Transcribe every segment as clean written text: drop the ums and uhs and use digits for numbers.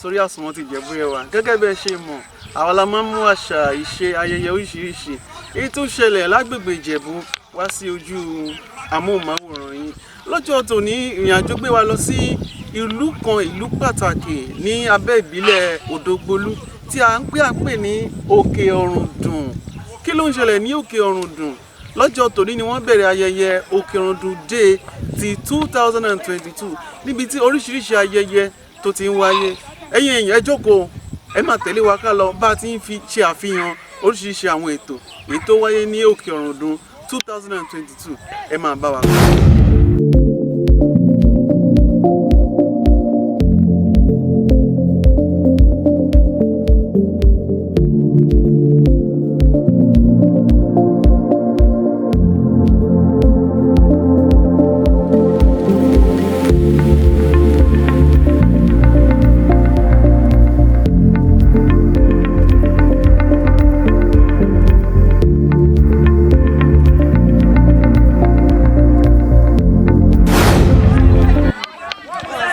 Sórí àsùnwọ̀n ti Ìjẹ̀bú Ẹwà. Gẹ́gẹ́ bẹ́ẹ̀ ṣe mọ̀, àwa la máa ń mú àṣà, ìṣe, ayẹyẹ oríṣiríṣi èyí tó ṣẹlẹ̀ lágbègbè Ìjẹ̀bú wá sí ojú amóhùnmáwòrán yín. Lọ́jọ́ tòní, ìrìn àjò gbé wa lọ sí ìlú kan, ìlú pàtàkì ní abẹ́ ìbílẹ̀ Òdògbolú tí à ń pè ní Òkè Ọ̀rùndùn. Kí ló ń ṣẹlẹ̀ ní Òkè Ọ̀rùndùn? Lọ́jọ́ tòní ni wọ́n bẹ̀rẹ̀ ayẹyẹ Òkè Ọ̀rùndùn Day ti 2022, níbi tí oríṣiríṣi ayẹyẹ tó ti ń wáyé. Ẹ̀yin èèyàn, ẹ jókòó, ẹ máa tẹ̀lé wa ká lọ bá a ti ń fi ṣe àfihàn oríṣiríṣi àwọn ètò èyí tó wáyé ní Òkè Ọ̀rùndùn 2022. Ẹ máa bá wa kọ́.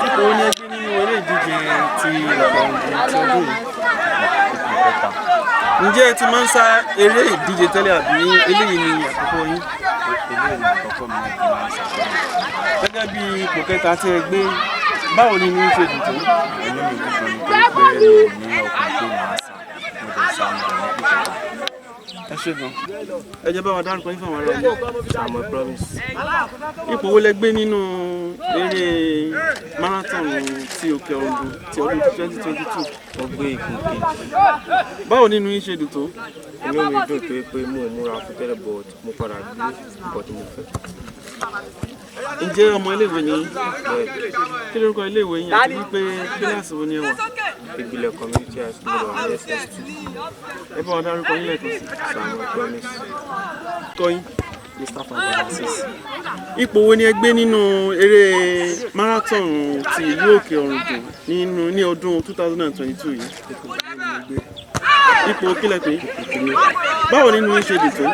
Ipò wo ni ẹ gbé nínú eré ìdíje ti Òkè Ọ̀rùndùn ti ọdún yìí? Ǹjẹ́ ẹ ti máa ń sá eré ìdíje tẹ́lẹ̀, àbí eléyìí ni àkọ́kọ́ yín? Eléyìí ni àkọ́kọ́ mi tí máa ń sá. Gẹ́gẹ́ bí ipò kẹta tí ẹ gbé, báwo ni inú ṣe dùn tó? Inú mi dùn gan nítorí pé mi ò ní ọkàn pé màá sá. Mo dẹ̀ sá, mo dẹ̀ ní ipò kẹta. Ẹ ṣé gan. Ẹ jẹ́ bá wa dárúkọ yín fún àwọn ará ilé. Samuel Promise. Ipò wo lẹ gbé nínú eré marathon ti Òkè Ọ̀rùndùn ti ọdún 2022? Mo gbé ipò kejì. Báwo nínú yín ṣe dùn tó? Inú mi dùn torí pé mo ò múra fún tẹ́lẹ̀, but mo padà gbé nǹkan tí mo fẹ́. Ǹjẹ́ ọmọ iléèwé ni yín? Bẹ́ẹ̀. Kí lórúkọ iléèwé yín, àti wípé kíláàsì wo ni ẹ wà? Ìgbìlẹ̀ Community High School, mo wà ní SS2. Ẹ bá wa dárúkọ yín lẹ́ẹ̀kan sí. Samuel Promise. Kọ́ yín. Mr. Francis. Ipò wo ni ẹ gbé nínú eré marathon ti ìlú Òkè Ọ̀rùndùn nínú ní ọdún 2022 yìí? Ipò kílẹ̀ pé? Báwo nínú yín ṣe dùn tó?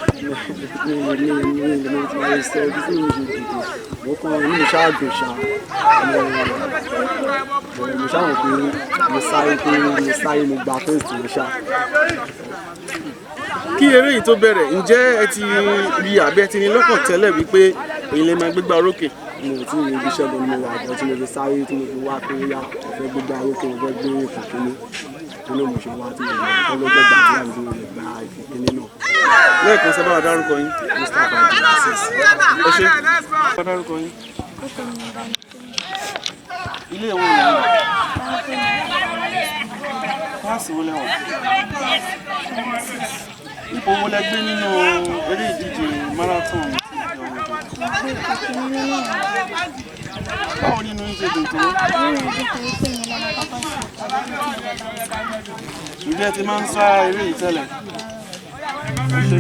Mi ti máa ṣe ibi tí mo ṣe dìde, mo kàn inú mi ṣáà dùn ṣá. Mo ṣáà mọ̀ pé mo sáré, pé mo sáré, mo gba first, mo ṣá. Kí eré yìí tó bẹ̀rẹ̀, ǹjẹ́ ẹ ti rí àbí ẹ ti ní lọ́kàn tẹ́lẹ̀ wípé èyí lè máa gbégbá orókè? Mo ò tí ì rí ibi iṣẹ́ gan ni mo wà gan tí mo fi sáré, tí mo fi wá pé yá, mo fẹ́ gbégbá orókè, mo fẹ́ gbé ipò kíní tó náà, mo ṣe wá tí mo lè kọ́ lọ́jọ́ gbàdúrà mi tí mo lè gba ipò kíní náà. Lẹ́ẹ̀kan sẹ́, bá wa dárúkọ yín. Mustapha Abdulaziz. Ẹ ṣé. Bá wa dárúkọ yín. Ilé ìwé wo lẹ ń lọ? Kíláàsì wo lẹ wà? Ipò wo lẹ gbé nínú eré ìdíje marathon ti Òkè Ọ̀rùndùn? Báwo nínú yín ṣe dùn tó? Ǹjẹ́ ẹ ti máa ń sá eré yìí tẹ́lẹ̀? Ẹ ṣé.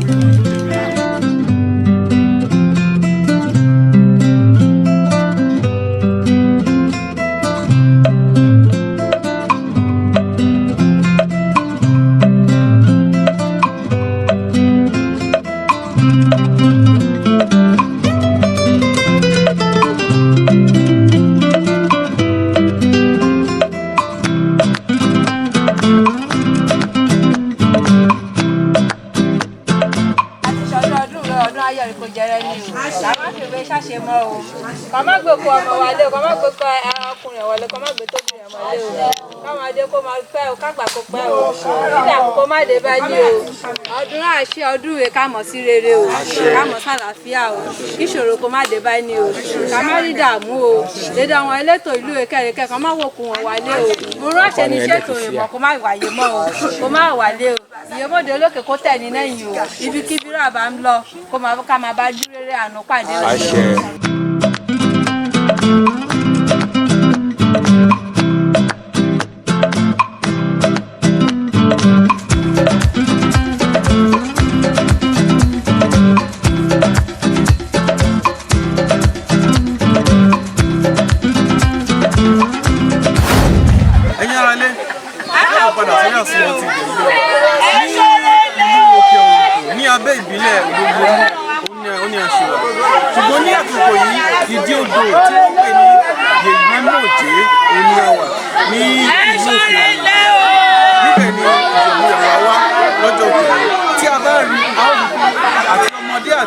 Àti ṣọdún ọdún rẹ, ọdún ayọ̀ kò jẹrẹ ni o. Làwọn fìwé ṣàṣe mọ́ o. Kọ́ má gbé kó ọmọ wálé o, kọ́ má gbé kó ọkùnrin wọlé, kọ́ má gbé tóbìnrin wọlé o. Káwọn adé kó máa pẹ́ o, kágbà kó pẹ́ o, nígbà kó má dé bá ní o. Ọdún àṣẹ ọdún rẹ, ká mọ̀ sí rere o, ká mọ̀ sàlàáfíà o, kí ìṣòro kó má dé bá ní o, ká má rí dààmú o. Dédé àwọn elétò ìlú kẹrìnkẹ kan má wòkun wọn wálé o. Mo ránṣẹ́ ní ṣètò ìmọ̀ kó má wáyé mọ́ o, kó má wálé o. Ìyẹ́mọ̀dé olókè kó tẹ̀ ní lẹ́yìn o. Ibikíbi rà bá ń lọ, kó máa ká máa bá dúréré àánú pàdé o. Àṣẹ. Ẹ̀yin ará ilé, ẹ káàbọ̀ padà sórí àsùnwọ̀n ti Ìjẹ̀bú ní ìlú Òkè Ọ̀rùndùn ní abẹ́ ìbílẹ̀ Òdògbolú. Ó ní àṣewà.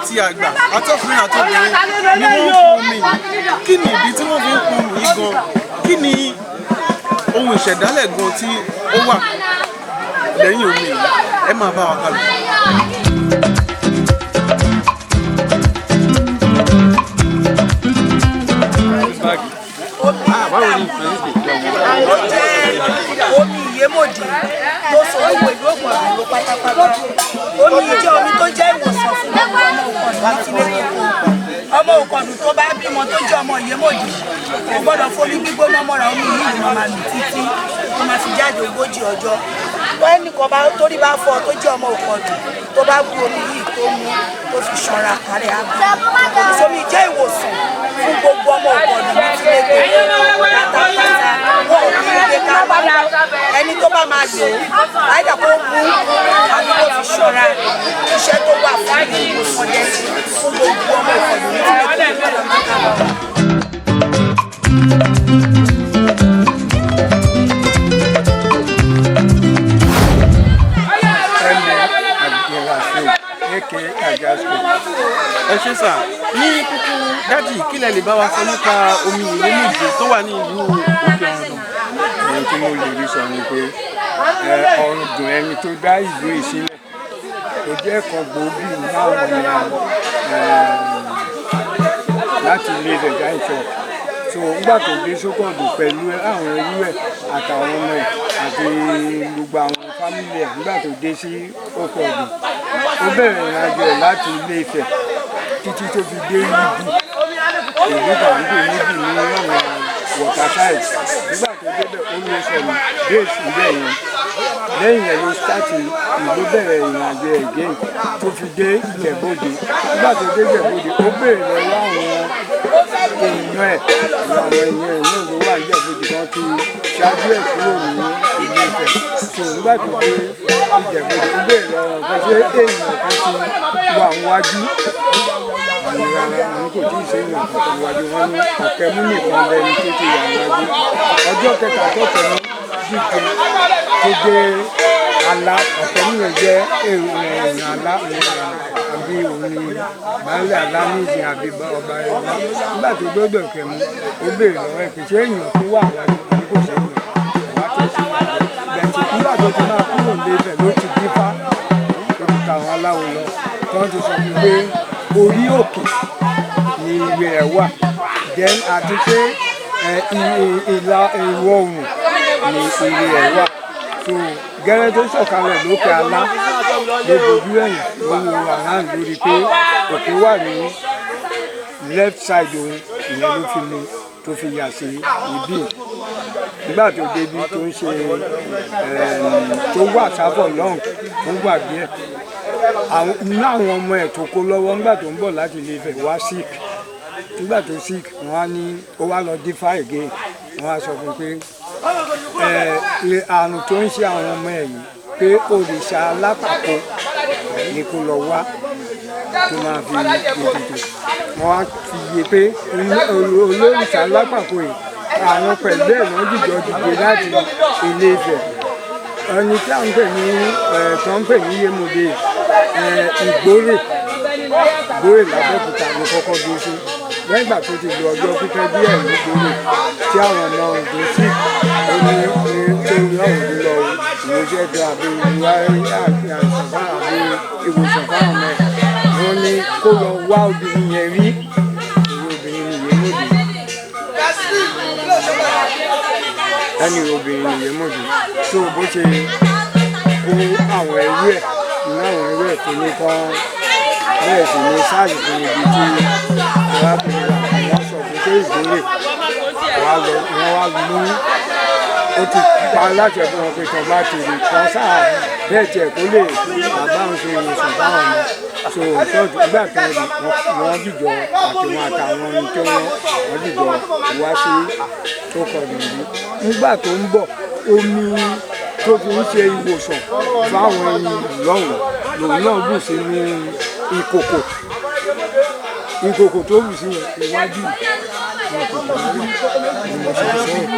Àti àgbà, àtọkùnrin àtobìnrin ni wọ́n ń pọn omi yìí. Kí ni ìdí tí wọ́n fi ń pọn omi yìí gan? Kí ni ohun ìṣẹ̀dálẹ̀ gan tí ó wà lẹ́yìn omi yìí? Ẹ máa bá wa kálọ. Ó jẹ́ omi ìyémòdì tó so gbogbo ìlú Òkàndùn ló pátápátá. Omi yìí jẹ́ omi tó jẹ́ ìwòsàn fún gbogbo ọmọ Òkàndùn ní tilé tóko. Ọmọ Òkàndùn tó bá bímọ tó jẹ́ ọmọ ìyémòdì kò gbọ́dọ̀ fomi gbígbóná mọ́ra. Omi yìí ni wọ́n máa lò títí tó máa fi jáde 40 ọjọ́. Ẹnìkan bá torí bá fọ́ tó jẹ́ ọmọ Òkàndùn, tó bá bu omi yìí tó mú tó fi ṣanra, kárẹ̀ á bá omi. Jẹ́ ìwòsàn fún gbogbo ọmọ Òkàndùn ní tilé tóko pátápátá. Wọn ò ní ilé ká ẹni tó bá máa lò ó àìdá kó mú àbí kó fi ṣọ́ra. Iṣẹ́ tó wà fún ìwòsàn yẹn fún gbogbo ọmọ Òkàndùn ní tilé tóko pátápátá. Ẹnì Abdulrasheed aka Ajasco. Ẹ ṣé sà. Ní kúkú, daddy, kí lẹ lè bá wa sọ nípa omi ìyémòdì tó wà ní ìlú Òkè Ọ̀ràndùn? Ohun tí mo lè rí sọ ni pé Ọ̀ràndùn, ẹni tó dá ìlú yìí sílẹ̀, ó jẹ́ kan gbòógì nínú àwọn èèyàn láti ilé rẹ̀ dá ìfẹ́. So nígbà tó dé sókòdù pẹ̀lú àwọn ẹrú ẹ̀ àtàwọn ọmọ ẹ̀ àti gbogbo àwọn family ẹ̀, nígbà tó dé sí Òkè Ọ̀dùn, ó bẹ̀rẹ̀ ìrìnàjò ẹ̀ láti Ilé Ifẹ̀ títí tó fi dé Yíbù, ìlú tàbí pé níbì ní ọ̀nà waterside. Nígbà tó débẹ̀, ó lọ sọ̀rọ̀ base níbẹ̀ yẹn. Lẹ́yìn yẹn ló start ìlú, bẹ̀rẹ̀ ìrìnàjò ẹ̀ again tó fi dé Ìjẹ̀bú-Òde. Nígbà tó dé Ìjẹ̀bú-Òde, ó béèrè lọ́wọ́ àwọn èèyàn ẹ̀. Àwọn èèyàn ẹ̀ náà ló wà Ìjẹ̀bú-Òde kan ti ṣáájú ẹ̀ kúrò ní ìlú Ifẹ̀. So nígbà tó dé Ìjẹ̀bú-Òde, ó béèrè lọ́wọ́ pé ṣé èèyàn kan ti wà níwájú àwọn? Rárá, àwọn kò tí ì ṣe èèyàn kankan wájú. Wọn ní Ọ̀kẹ́mú nìkan lẹni tó ti wà níwájú. Ọjọ́ kẹta tọ̀kẹ́mú dìde tó dé Alá, Ọ̀kẹ́mú yẹn jẹ́ èèyàn Alá àbí òun ni baálé Alá ní ìsìn àbí ọba ẹ̀rọ. Nígbà tó gbọ́dọ̀ Ọ̀kẹ́mú, ó béèrè lọ́wọ́ ẹ̀ pé ṣé èèyàn tó wà wájú àbí kò ṣe èèyàn wá tó ṣe bẹ̀tì. Nígbà tó ti máa kúrò níbẹ̀ ló ti dífá, tó ti ta àwọn aláwo lọ, tí wọ́n ti sọ fún pé orí òkè ni ìwé ẹ̀ wà, then àti pé ìlà ìwọ̀ oòrùn ni ìwé ẹ̀ wà. So gẹ́rẹ́ tó sọ̀kalẹ̀ lókè Alá ló bojú ẹ̀yìn, ló wo around lórí pé òkè wà ní left side òun. Ìyẹn ló fi mu tó fi yà sí ibí. Nígbà tó débi tó ń ṣe tó wà sáfọ̀ lọ́hùn tó gbàgbé ẹ̀, àwọn inú àwọn ọmọ ẹ̀ tó kó lọ́wọ́ nígbà tó ń bọ̀ láti Ilé Ifẹ̀ wá sick. Nígbà tó sick, wọ́n á ní ó wá lọ dífá again. Wọ́n á sọ fún un pé àrùn tó ń ṣe àwọn ọmọ ẹ̀ yìí, pé òrìṣà alápàkó ni kó lọ wá tó máa fi ètùtù. Wọ́n á fi yé pé olórìṣà alápàkó yìí, àwọn pẹ̀lú ẹ̀ wọ́n jìjọ dìde láti Ilé Ifẹ̀. Ẹni tí à ń pè ní ẹ̀ tó ń pè ní Yémọdé ẹ̀, Ìgbórè, Ìgbórè l'Abẹ́òkúta ló kọ́kọ́ dé sí. Lẹ́yìn ìgbà tó ti lo ọjọ́ pípẹ́ díẹ̀ nígboro tí àwọn ọmọ Ògùn sí, ó ní tó lọ́hùn lọ ìwòsàn ẹ̀dọ́ àbí àìsàn fáwọn àbí ìwòsàn fáwọn ọmọ ẹ̀, wọ́n ní kó lọ wá obìnrin yẹn rí. Ìwé obìnrin ni Yémọdé, ẹni obìnrin ni Yémọdé. Tó bó ṣe kó àwọn ẹrú ẹ̀ ní àwọn ẹrú ẹ̀ tó ní kán bẹ́ẹ̀ sì ní sáàlì fún ibi tí arábìnrin wa. Wọ́n sọ fún pé ìgbórè wà lọ. Wọ́n wá mú ó ti pa láṣẹ fún wọn pé tó bá ti rí kan sáà bẹ́ẹ̀ tiẹ̀ kó lè bàbá òun ṣe ìwòsàn fáwọn ọmọ. So ṣọ́ọ̀tù nígbà tó rí wọ́n jìjọ àtiwọn àtàwọn ohun tó wọ́n jìjọ wá sí tó kọ̀ọ̀dù yìí. Nígbà tó ń bọ̀, omi tó fi ń ṣe ìwòsàn fáwọn èèyàn lọ́hùn lòun náà bù sínú ìkòkò. Ìkòkò tó bù sí yẹn, iwájú ìkòkò náà ni mo ṣe sẹ́yìn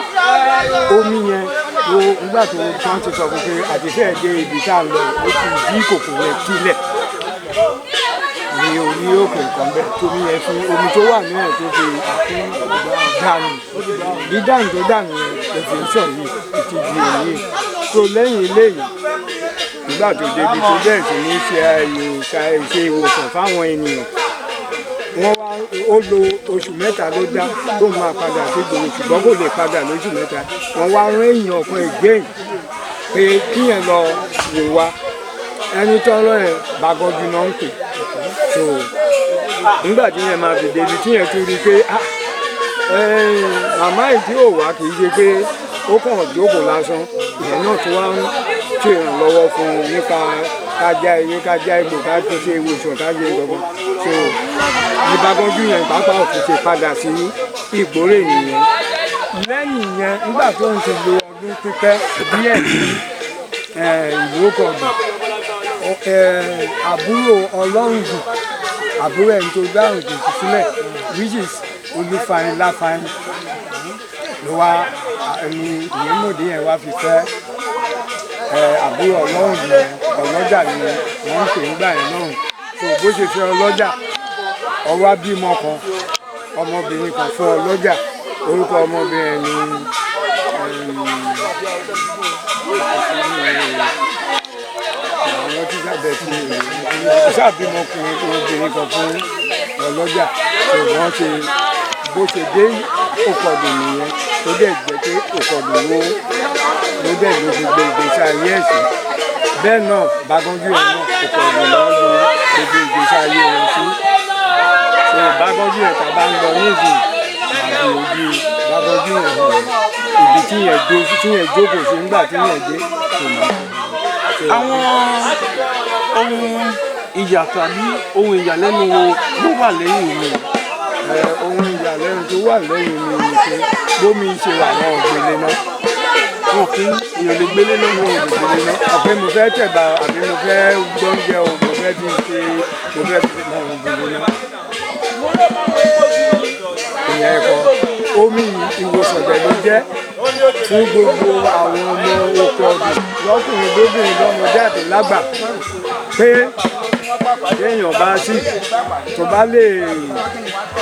omi yẹn tó. Nígbà tó tán ti sọ fún pé àti fẹ́ẹ̀ dé ibi tá a lọ, ó ti dí ìkòkò yẹn sílẹ̀ ní orí. rí òkè kan bẹ́ẹ̀ tómi yẹn fi omi tó wà ní ẹ̀ tó fi dànù. Dídànù tó dànù yẹn ló fi ń sàn yìí títí di òní. Tó lẹ́yìn eléyìí, nígbà tó débi tó bẹ̀rẹ̀ sí ní ṣe ṣe ìwòsàn fáwọn ènìyàn, wọ́n wá ó lo oṣù 3 ló dá tó máa padà sí ìgboro, ṣùgbọ́n kò lè padà lóṣù 3. Wọ́n wá rán èèyàn kan again pé kíyẹn lọ wò wá. Ẹni tó ń lọ yẹn Bágọ́jú náà ń pè. So nígbà tí yẹn máa fi débi tí yẹn tún rí i pé màmá yìí tí ò wá kì í ṣe pé ó kàn jókòó lásán, ìyẹn náà tó wá ń ṣe ìrànlọ́wọ́ fún un nípa kájá ewé, kájá egbò, ká fi ṣe ìwòsàn, ká ṣe gbọ̀ngàn. So ní Bágọ́jú yẹn pàápàá ò fi ṣe padà sí ìgbórè nìyẹn. Lẹ́yìn yẹn, nígbà tó ń ti lo ọdún pípẹ́ díẹ̀ ní ìlú Òkè-Ọ̀dùn, àbúrò Ọlọ́runjù, àbúrò ẹni tó gbá òjò sílẹ̀, which is Olúfain Láfain, ló wá ẹni Ìyémọ̀dé yẹn wá fi fẹ́ àbúrò Ọlọ́runjù yẹn. Ọlọ́jà ni wọ́n ń pè nígbà yẹn náà. So bó ṣe fẹ́ ọlọ́jà, ó wá bímọ kan, ọmọbìnrin kan fún ọlọ́jà. Orúkọ ọmọbìnrin ni àwọn tí sábẹ́ tí sábìmọ ọkùnrin obìnrin kan fún ọlọ́jà. Tó wọ́n ṣe bó ṣe dé Òkè-Ọ̀dùn nìyẹn, tó dẹ̀ jẹ́ pé Òkè-Ọ̀dùn ló dẹ̀ ló fi gbé ìgbésí ayé ẹ̀sìn. Bẹ́ẹ̀ náà Bágọ́jú yẹn náà Òkè-Ọ̀dùn ló ń lo gbogbo ìgbésí ayé wọn sí. So Bágọ́jú yẹn tá a bá ń lọ nísìnyí, àbí ojú Bágọ́jú yẹn hàn ibi tí yẹn jókòó sí nígbà tí yẹn dé kò mọ̀. Àwọn ohun ìyàtọ̀ àbí ohun ìyàlẹ́nu wo ló wà lẹ́yìn mi? Ohun ìyàlẹ́nu tó wà lẹ́yìn mi ni pé bómi ṣe wà wọn ò gbélé náà. Wọn kì í èèyàn lè gbélé náà. Wọn ò lè gbélé náà. Àbí mo fẹ́ tẹ̀bà, àbí mo fẹ́ gbọ́njẹ o, mo fẹ́ fi ṣe, mo fẹ́ fi mọ̀ ọ́n gbélé náà. Ìyẹn ẹ̀kọ́ omi ìwòsàn dẹ̀ ló jẹ́ fún gbogbo àwọn ọmọ Òkè-Ọ̀dùn, lọ́kùnrin lóbìnrin lọ́mọdé àti lágbà, pé téèyàn bá sì tó bá lè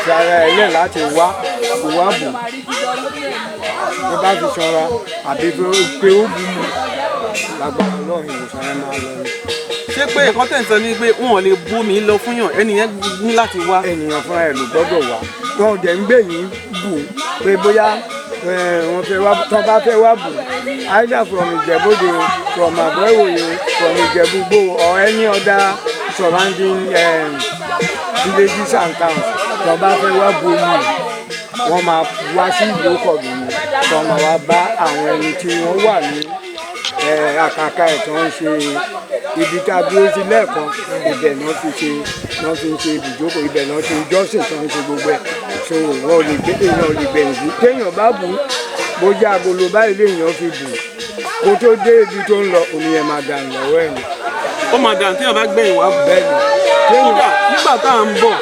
fi ara ẹ̀ lẹ̀ láti wá kó wá bù tó bá fi sanra àbí pé ó bù mú lágbára Ọlọ́run, ìwòsàn yẹn máa lọ ni. Ṣé pé nǹkan tẹ̀ ń sọ ni pé wọn ò lè bú mi lọ fún yàn, ẹnìyẹn ní láti wá? Ènìyàn fúnra ẹ̀ ló gbọ́dọ̀ wá. Wọn dẹ̀ ń gbè yín bù pé bóyá wọ́n fẹ́ wá, tó bá fẹ́ wá bù, either from Ìjẹ̀bú-Òde, from Àbọ̀-Ìwòye, from Ìjẹ̀bú-Igbó or any other surrounding villages and towns, tó bá fẹ́ wá bu omi, wọ́n máa wá sí ìlú Òkè-Ọ̀dùn ni, tó máa wá bá àwọn ẹni tí wọ́n wà ní àkàkà ẹ̀ tó ń ṣe ibi tá a dúró sí lẹ́ẹ̀kan. Ibẹ̀ náà fi ṣe, náà fi ń ṣe ibùjókòó, ibẹ̀ náà ti ń jọ́sìn tó ń ṣe gbogbo ẹ̀. So wọn ò lè gbé, èèyàn ò lè gbẹ̀yìn sí. Téèyàn bá bù ú, bó jẹ́ agolo báyìí léèyàn fi bù ú, kó tó dé ibi tó ń lọ, omi yẹn máa dànù lọ́wọ́ ẹ̀ ni. Ó máa dànù téèyàn bá gbẹ̀yìn wá. Bẹ́ẹ̀ ni. Kódà nígbà tá à ń bọ̀,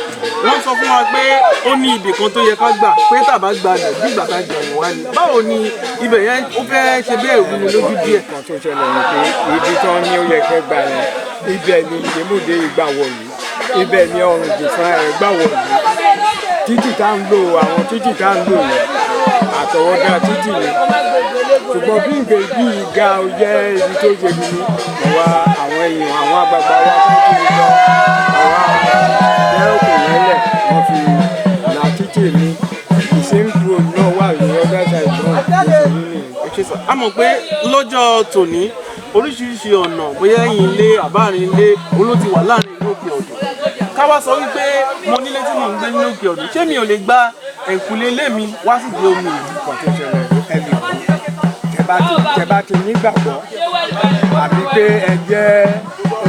wọ́n sọ fún wa pé ó ní ibì kan tó yẹ ká gbà, pé tá a bá gba ibẹ̀ bí ìgbà tá a gbẹ̀yìn wá ni. Báwo ni ibẹ̀ yẹn ó fẹ́ ṣe bẹ́ẹ̀ rú mi lójú díẹ̀? Nǹkan tó ṣẹlẹ̀ ni pé ibi tán ní ó yẹ kẹ́ gbà yẹn, ibẹ̀ ni Ìyémọ̀dé ìgbà wọ̀lú, ibẹ̀ ni Ọ̀ràngún fúnra ẹ̀ gbà wọ̀lú. Títì tá ń lò, àwọn títì tá ń lò yẹn, àtọwọ́dá títì ni. Ṣùgbọ́n bí nǹkan ibi ìga ó jẹ́ ibi tó ṣe bí ní àwa àwọn èèyàn, àwọn àgbààgbà wa tó ti lọ, àwa jẹ́ òkè lẹ́lẹ̀, wọ́n fi là títì ní. The same road náà wà ní other side náà lóṣèlú nìyẹn. A mọ̀ pé lọ́jọ́ tòní oríṣiríṣi ọ̀nà, bóyá ẹ̀yìn ilé àbáàrin ilé oló ti wà láàrin ìlú Òkè-Ọ̀dùn. Ká wá sọ wípé mo nílé tí mò ń gbé ní Òkè-Ọ̀dùn, ṣé mi ò lè gba ẹ̀kúlé ilé mi wá sí ìdí omi yìí? Nǹkan tó ṣẹlẹ̀, ẹ lè kú tẹ bá ti nígbàgbọ́ àbí pé ẹ jẹ́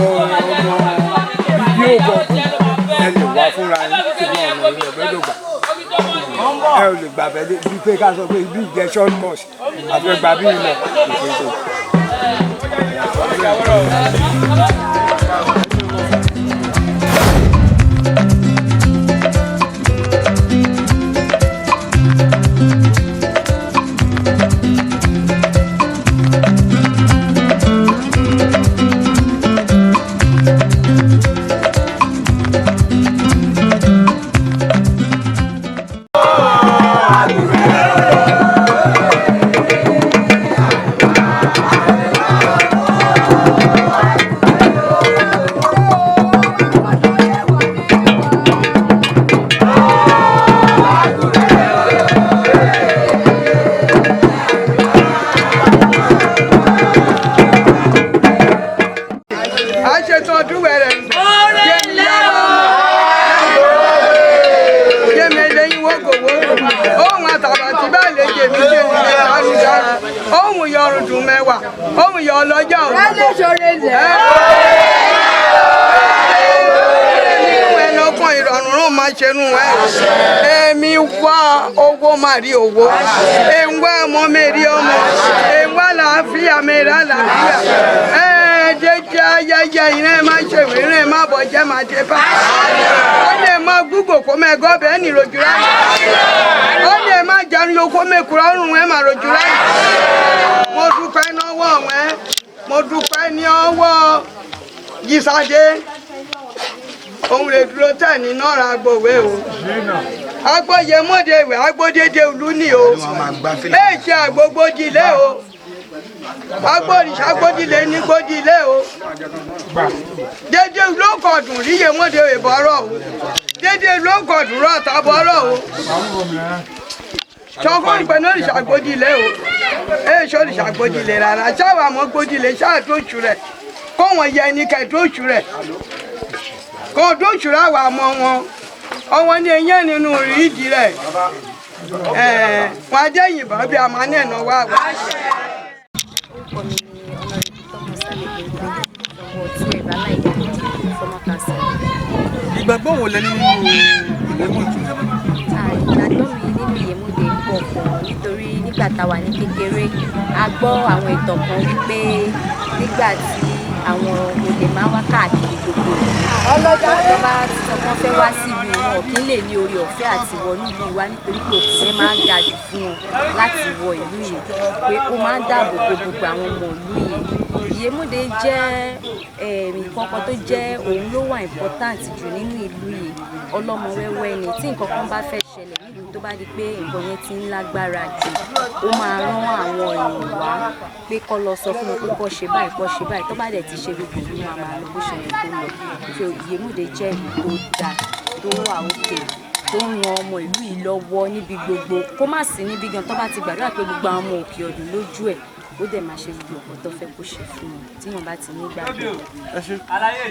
ọmọ bíbí Òkè-Ọ̀dùn, ẹ lè wá fúnra yín, ṣùgbọ́n ọ̀nà ìlú ọ̀gbẹ́dọ̀ gbà. Ẹ ò lè gbà bẹ́ẹ̀ bí pé ká sọ pé ibi ìjẹ́ short cut àfẹ́gbà bí ilẹ̀ kò ṣeé ṣe. Òun yọ ọrùn dùn mẹ́wàá, òun yọ ọlọ́jà òun. Ẹnọkàn ìrọ̀rùn rún máa ṣe nù ẹ́. Èmi wá owó máa rí owó. Èmi wá ọmọ mi rí ọmọ. Èmi wá làáfíà mi rà làáfíà. Ẹ jẹ́jẹ́ ayẹyẹ ìrìn ẹ̀ máa ṣe ìrìn ẹ̀ máa bọ̀ jẹ́ máa dé bá. Ó lè máa gúgò kó mẹ́ gọ́bẹ̀ ẹ̀ ní rojú ráyè. Ó lè máa jẹun yòókó mẹ́kúrọ́ ọ̀rùn ẹ̀ máa rojú ráyè. Mo dúpẹ́ náwó ẹ̀. Mo dúpẹ́ ní ọwọ́ Jísádé. Òun lè dúró tẹ̀ ní nọ́ọ̀rọ̀ agbòwe o. Agbóye mọ́de ìwé agbódédé ìlú ni o. Èyí àgbógbódìlé o. Agbóríṣà gbódìlé ní gbódìlé o. Dédé ló kọ̀dùn ríye mọ́de ìbọ̀rọ̀ o. Dédé ló kọ̀dùn rọ̀ta bọ̀rọ̀ o. Sọfún ìpè náà òrìṣà gbódìlé o. Èyí òrìṣà gbódìlé rárá. Ṣáà àmọ́ gbódìlé ṣáà tó ṣù rẹ̀. Kó wọn yẹ ẹni kẹ̀ tó ṣù rẹ̀ kò dóṣùrà wà mọ wọn ọwọn ní eyín nínú ìdí rẹ wọn adé yìnbọn bí a máa ní ẹ̀nà wà wá. Orúkọ mi ni Honorable Thomas Alebinde ọmọ 12 Aláìga, former councillor. Ìgbàgbọ́ wo lẹ ní nínú Ìyèmọ̀dé? Ìgbàgbọ́ mi nínú Ìyèmọ̀dé pọ̀ gan nítorí nígbà tá a wà ní kékeré a gbọ́ àwọn ìtàn kan wípé nígbà tí àwọn olè máa ń wá káàkiri gbogbo ìlú tó bá ti sọ pé wọ́n fẹ́ wá sílùú wọn kì í lè ní oore ọ̀fẹ́ àti wọnú ìlú wa nítorí pé òkè yẹn máa ń ga jù fún wọn láti wọ ìlú yìí, pé ó máa ń dáàbò bo gbogbo àwọn ọmọ ìlú yìí. Ìyèmọ̀dé jẹ́ nǹkan kan tó jẹ́ òun ló wà important jù nínú ìlú yìí. Ọlọ́mọ wẹ́wẹ́ ni, tí nǹkan kan bá fẹ́ ṣẹlẹ̀ nílùú tó bá di pé nǹkan yẹn ti ń lágbára jù, ó máa rán àwọn èèyàn wá pé kó lọ sọ fún wọn pé kó ṣe báyìí, kó ṣe báyìí. Tó bá dẹ̀ ti ṣe gbogbo ìlú wọn máa lọ bó ṣe yẹ kó lọ. So Ìyèmọ̀dé jẹ́ ìlú tó dáa, tó wà òkè, tó ń ran ọmọ ìlú yìí lọ́wọ́ níbi gbogbo. Kó má sí níbi gan tó bá ti gbàdúrà pé gbogbo àwọn ọmọ òkè ọ̀dùn lójú ẹ̀, ó dẹ̀ máa ṣe gbogbo ọ̀pọ̀ tó fẹ́ kó ṣe fún wọn tí wọn bá ti ní gbàgbọ́.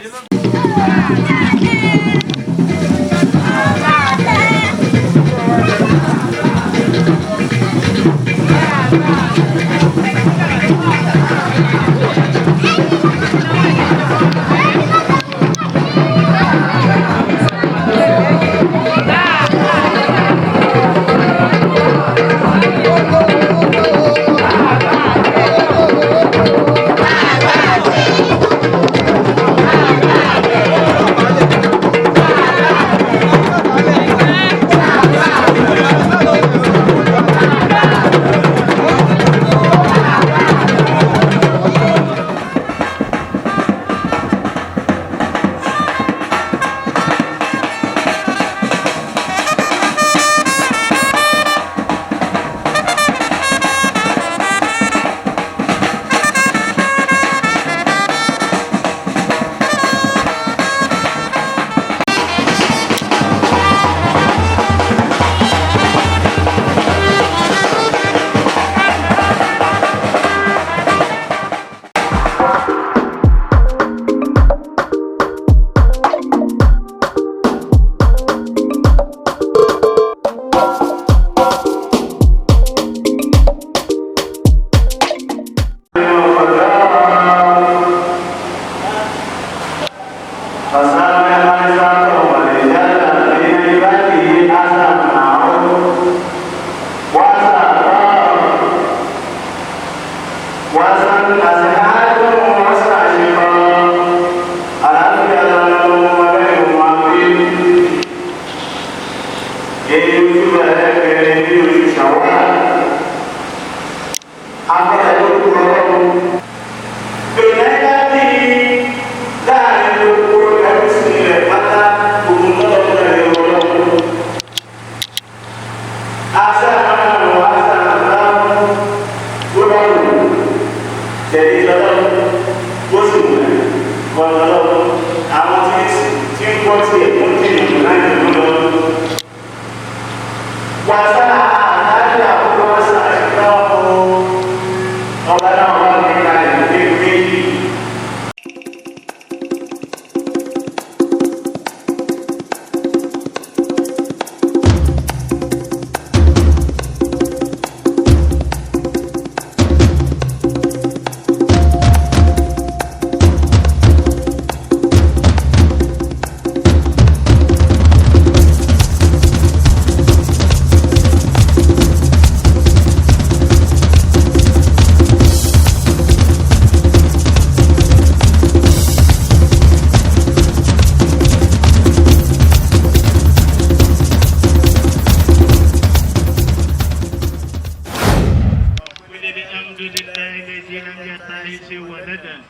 الحمد لله الذي لم يتخذ ولدا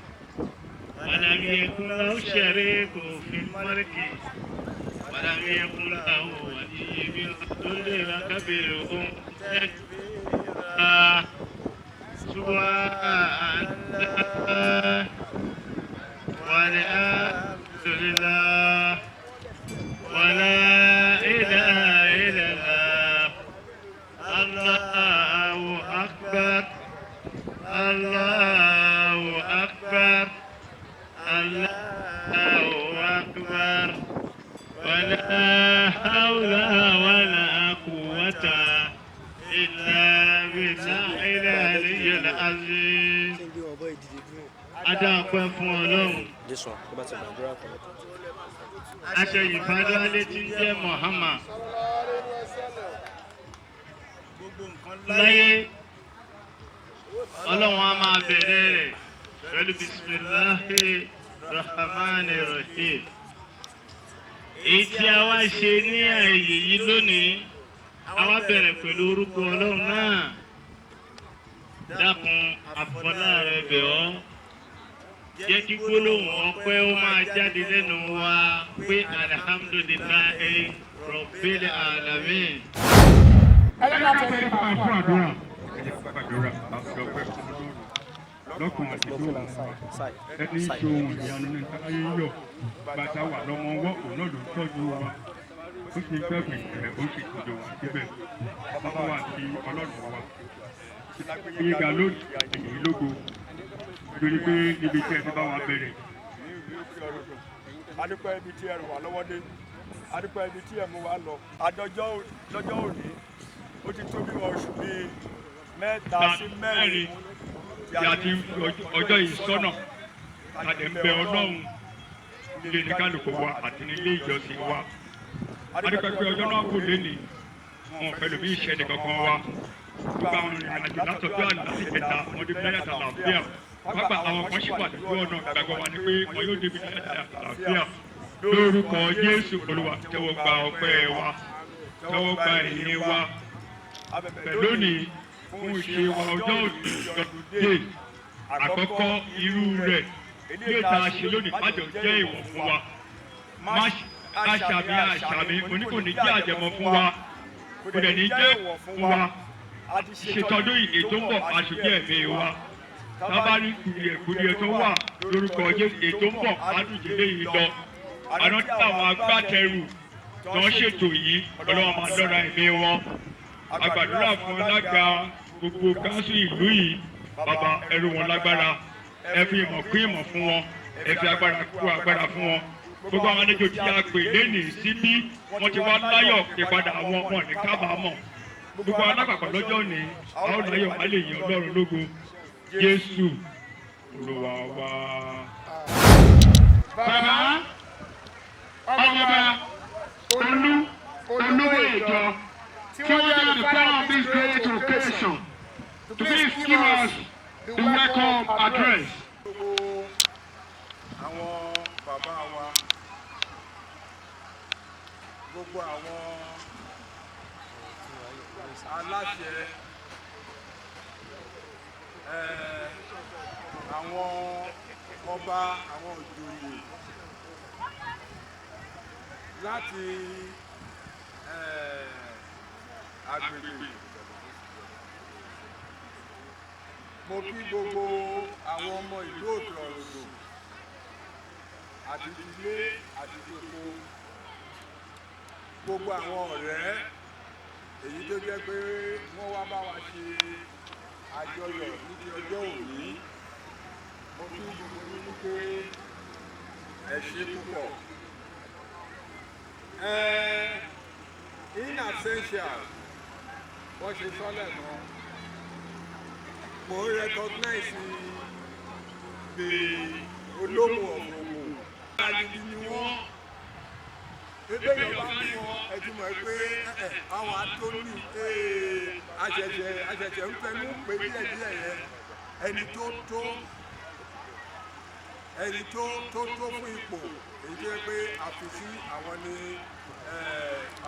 ولم يكن له شريك في الملك ولم يكن له ولي من الذل وكبره تكبيرا. سبحان الله والحمد لله ولا إله إلا الله، الله أكبر، الله أكبر، الله أكبر، ولا حول ولا قوة إلا بالله العلي العظيم. Adáàpẹ́ fún Ọlọ́run. Aṣọ ìfadúrálé tí ń jẹ́ Muhammad. Láyé Ọlọ́run á máa bẹ̀rẹ̀ rẹ̀ pẹ̀lú bisimilahi rahman rahim. Èyí tí a wá ṣe ní ààyè yìí lónìí, a wá bẹ̀rẹ̀ pẹ̀lú orúkọ Ọlọ́run náà. Dákun àfọlá rẹ bẹ̀ ọ́. Jẹ́ kí gbólóhùn ọpẹ́ ó máa jáde lẹ́nu wa pé alhamdulillahi rabbil alamin. Lọ́kùnrin àti lóòrùn ẹni ṣe ohun ìyanu ní ayé yọ bàtà wà lọ́mọ ọwọ́ òun náà ló ń tọ́jú wa, ó sì gbẹ̀gbẹ̀ rẹ̀, ó sì tọ́jú wa síbẹ̀. Bàbá wa àti Ọlọ́run wa yíga lónìí èyí lógo nítorí pé níbi tí ẹ ti bá wa bẹ̀rẹ̀. Adúpẹ́ ibi tí ẹ ràn wá lọ́wọ́ dé, adúpẹ́ ibi tí ẹ mú wa lọ. Àdọ́jọ́ lọ́jọ́ òní ó ti tó bí oṣù bíi 3 sí 4 tí a ti ń fi ọjọ́ yìí sọ́nà, a dẹ̀ ń bẹ Ọlọ́run nílé ní kálukú wa àti nílé ìjọsìn wa. Adúpẹ́ pé ọjọ́ náà kò léni wọn pẹ̀lú bí ìṣẹ̀lẹ̀ kankan wa. Gbogbo àwọn ìrìn àjò látọjọ́ àná sí ìjẹta wọn débi láyà àlàáfíà. Pápá àwọn kan ṣì wà lójú ọ̀nà, ìgbàgbọ́ wa ni pé wọn yóò débi láyà àlàáfíà. Lórúkọ Jésù Olúwa, tẹ́wọ́ gba ọpẹ́ wa, tẹ́wọ́ gba ìyìn wa. Pẹ̀lú lónìí fún ìṣe wa ọjọ́ òní dé àkọ́kọ́ irú rẹ̀ ní ètò àṣẹ lónìí, májọ jẹ́ ìwọ̀ fún wa. Má àṣàmì àṣàmì oníkòní jẹ́ àjẹmọ́ fún wa, kò dẹ̀ ní jẹ́ fún wa. Ṣètọ́dún yìí tó ń bọ̀ aṣojú ẹ̀mí wa tábàárí kùdìẹ̀kùdìẹ̀ tó wà lórúkọ Jésù, ètò ń bọ̀ adùnjẹ́lé yìí lọ. Àná tí àwọn agbátẹrù tó ń ṣètò yìí, Ọlọ́run máa lọ́ra ẹ̀mí wọn. Àgbàdúrà fún alága gbogbo káńsù ìlú yìí, bàbá, ẹrú wọn lágbára, ẹ fi ìmọ̀ kún ìmọ̀ fún wọn, ẹ fi agbára kún agbára fún wọn. Gbogbo àwọn àlejò tí a pè lénìí síbí, wọ́n ti wá láyọ̀ ìpadà àwọn ọmọ ní kábàámọ̀. Gbogbo alápapọ̀ lọ́jọ́ ní a ó láyọ̀, á lè yìn Ọlọ́run lógo. Jésù Olúwa wa. Bàbá Ọmọọba Olú Olúwèjọ tí wọ́n jẹ́ the father of this great occasion to please give us the welcome address. Gbogbo àwọn bàbá wa, gbogbo àwọn aláṣẹ, àwọn ọba, àwọn ìjòyè láti agbègbè, mo kí gbogbo àwọn ọmọ ìlú Òkè Ọ̀rọ̀dò àti ilé àti gbogbo gbogbo àwọn ọ̀rẹ́ èyí tó jẹ́ pé wọ́n wá bá wa ṣe àjọyọ̀ níbi ọjọ́ òní. Mo kí gbogbo yín wípé ẹ ṣé púpọ̀. In absentia, wọ́n ṣe sọ́lẹ̀ mọ́, mo ń recognize the Olómù of Òmù. Agidi ni wọ́n ebe yẹn bá mú wọn, ẹ ti mọ̀ pé àwọn atóní àṣẹ̀ṣẹ̀ àṣẹ̀ṣẹ̀ ń fẹnu pé díẹ̀díẹ̀ yẹn, ẹni tó tó, ẹni tó tó tó fún ipò èyí tó yẹ pé àfi sí àwọn ní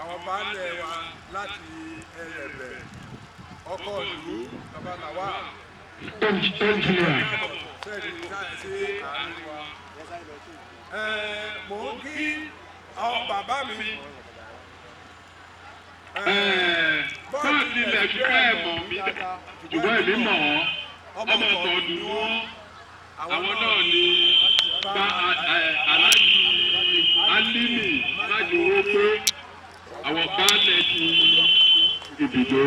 àwọn baálẹ̀ wa láti Ẹrẹ̀bẹ̀, ọkọ̀ ìlú, bàbá làwà. Engineer. Sí àárín wa. Mò ń kí àwọn bàbá mi. Bọ́ọ̀ tilẹ̀ fi bẹ́ẹ̀ mọ̀ mí, ṣùgbọ́n èmi mọ̀ ọ́. Ọmọ ọ̀tọ̀ọ̀dù ni wọ́n. Àwọn náà ni bá Aláàjì Álímì Májòwó pé àwọn baálẹ̀ ti Ìbìdó.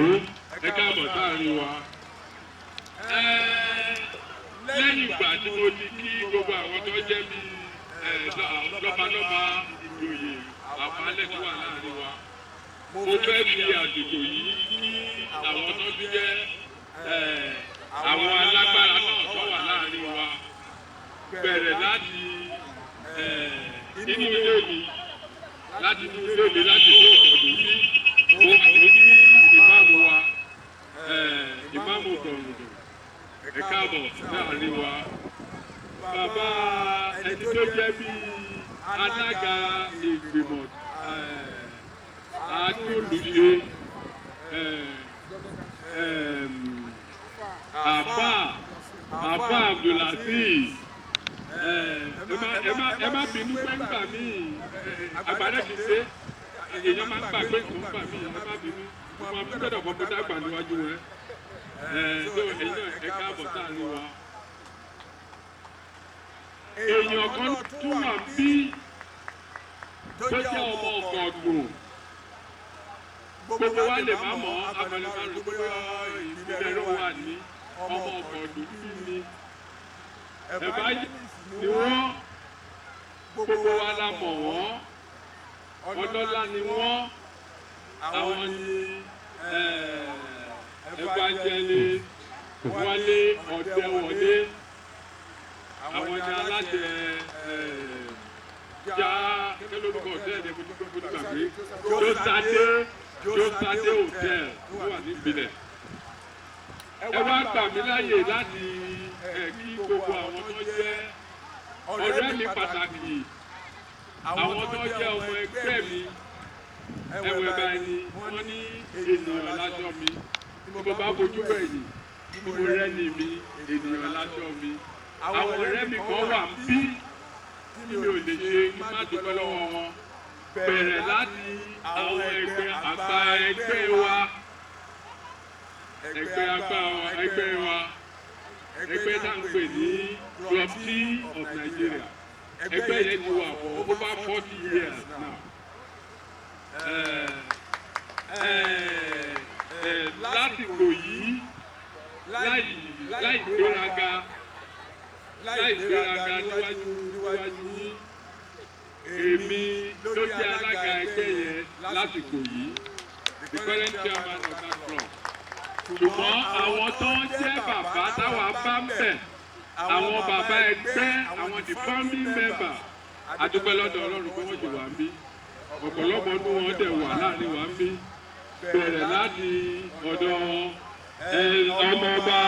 Ẹ káàbọ̀ sáàrin wa. Lẹ́yìn ìgbà tí mo ti kí gbogbo àwọn tó jẹ́ bí lọ́balọ́ba, ìjòyè, àbálẹ̀ tó wà láàrin wa, mo fẹ́ fi àsìkò yìí kí àwọn tó ti jẹ́ àwọn alágbára náà tó wà láàrin wa, bẹ̀rẹ̀ láti inú ilé mi, láti inú ilé mi, láti tó ọ̀dọ̀ sí. Mo kí ìmáàmù wa, ìmáàmù Gbọ̀ngàn. Ẹ káàbọ̀ láàrin wa. Bàbá ẹni tó jẹ́ bí alága ìgbìmọ̀ atúlùṣe, àbá Abdulaziz, ẹ má bínú pé ńgbà míì àgbàdo ti ṣe, èèyàn máa ń gbàgbé nǹkan ńgbà míì. Ẹ má bínú, mo máa gbọ́dọ̀ kọ́ bó dàgbà níwájú rẹ. Ẹ tó ẹ̀yin náà, ẹ káàbọ̀ sáàrin wa. Èèyàn kan tún wà bí tó jẹ́ ọmọ Ọ̀kọ̀ọ̀dùn, gbogbo wa lè má mọ̀, abẹnumárò pé ìpínlẹ̀ ló wà ní. Ọmọ Ọ̀kọ̀ọ̀dùn bí ni ẹ̀bá ni wọ́n. Gbogbo wa la mọ̀ wọ́n, ọlọ́lá ni wọ́n. Àwọn ni Evangelist Wálé Ọ̀dẹ́wọlé. Àwọn ni aláṣẹ já kí lórúkọ hòtẹ́ẹ̀lì ẹ̀kọ́ tó gbogbo gbàgbé, Jósádé, Jósádé Hotel tó wà nípìnlẹ̀. Ẹ wá gbà mí láàyè láti kí gbogbo àwọn tó jẹ́ ọ̀rẹ́ mi pàtàkì, àwọn tó jẹ́ ọmọ ẹgbẹ́ mi. Ẹwẹ̀ báyìí, wọ́n ní ènìyàn láṣọ mi. Tí mo bá fojú bẹ̀yìn tí mo rẹ́ni mi, ènìyàn láṣọ mi. Àwọn ọ̀rẹ́ mi kan wà bí tí mi ò lè ṣe kí má dúpẹ́ lọ́wọ́ wọn, bẹ̀rẹ̀ láti àwọn ẹgbẹ́ àgbà ẹgbẹ́ wa, ẹgbẹ́ àgbà ẹgbẹ́ wa, ẹgbẹ́ tá à ń pè ní Club T of Nigeria. Ẹgbẹ́ yẹn ti wà for over 40 years now. Lásìkò yìí, láì gbéraga níwájú yín, èmi ló jẹ́ alága ẹgbẹ́ yẹn lásìkò yìí, the current chairman of that club. Ṣùgbọ́n àwọn tó ń jẹ́ bàbá táwa bá ń bẹ̀, àwọn bàbá ẹgbẹ́, àwọn the founding member, adúpẹ́ lọ́dọ̀ Ọlọ́run pé wọ́n ti wà ń bí. Ọ̀pọ̀lọpọ̀ ní wọn dẹ̀ wà láàrin wa ń bí, bẹ̀rẹ̀ láti ọ̀dọ̀ ọmọọba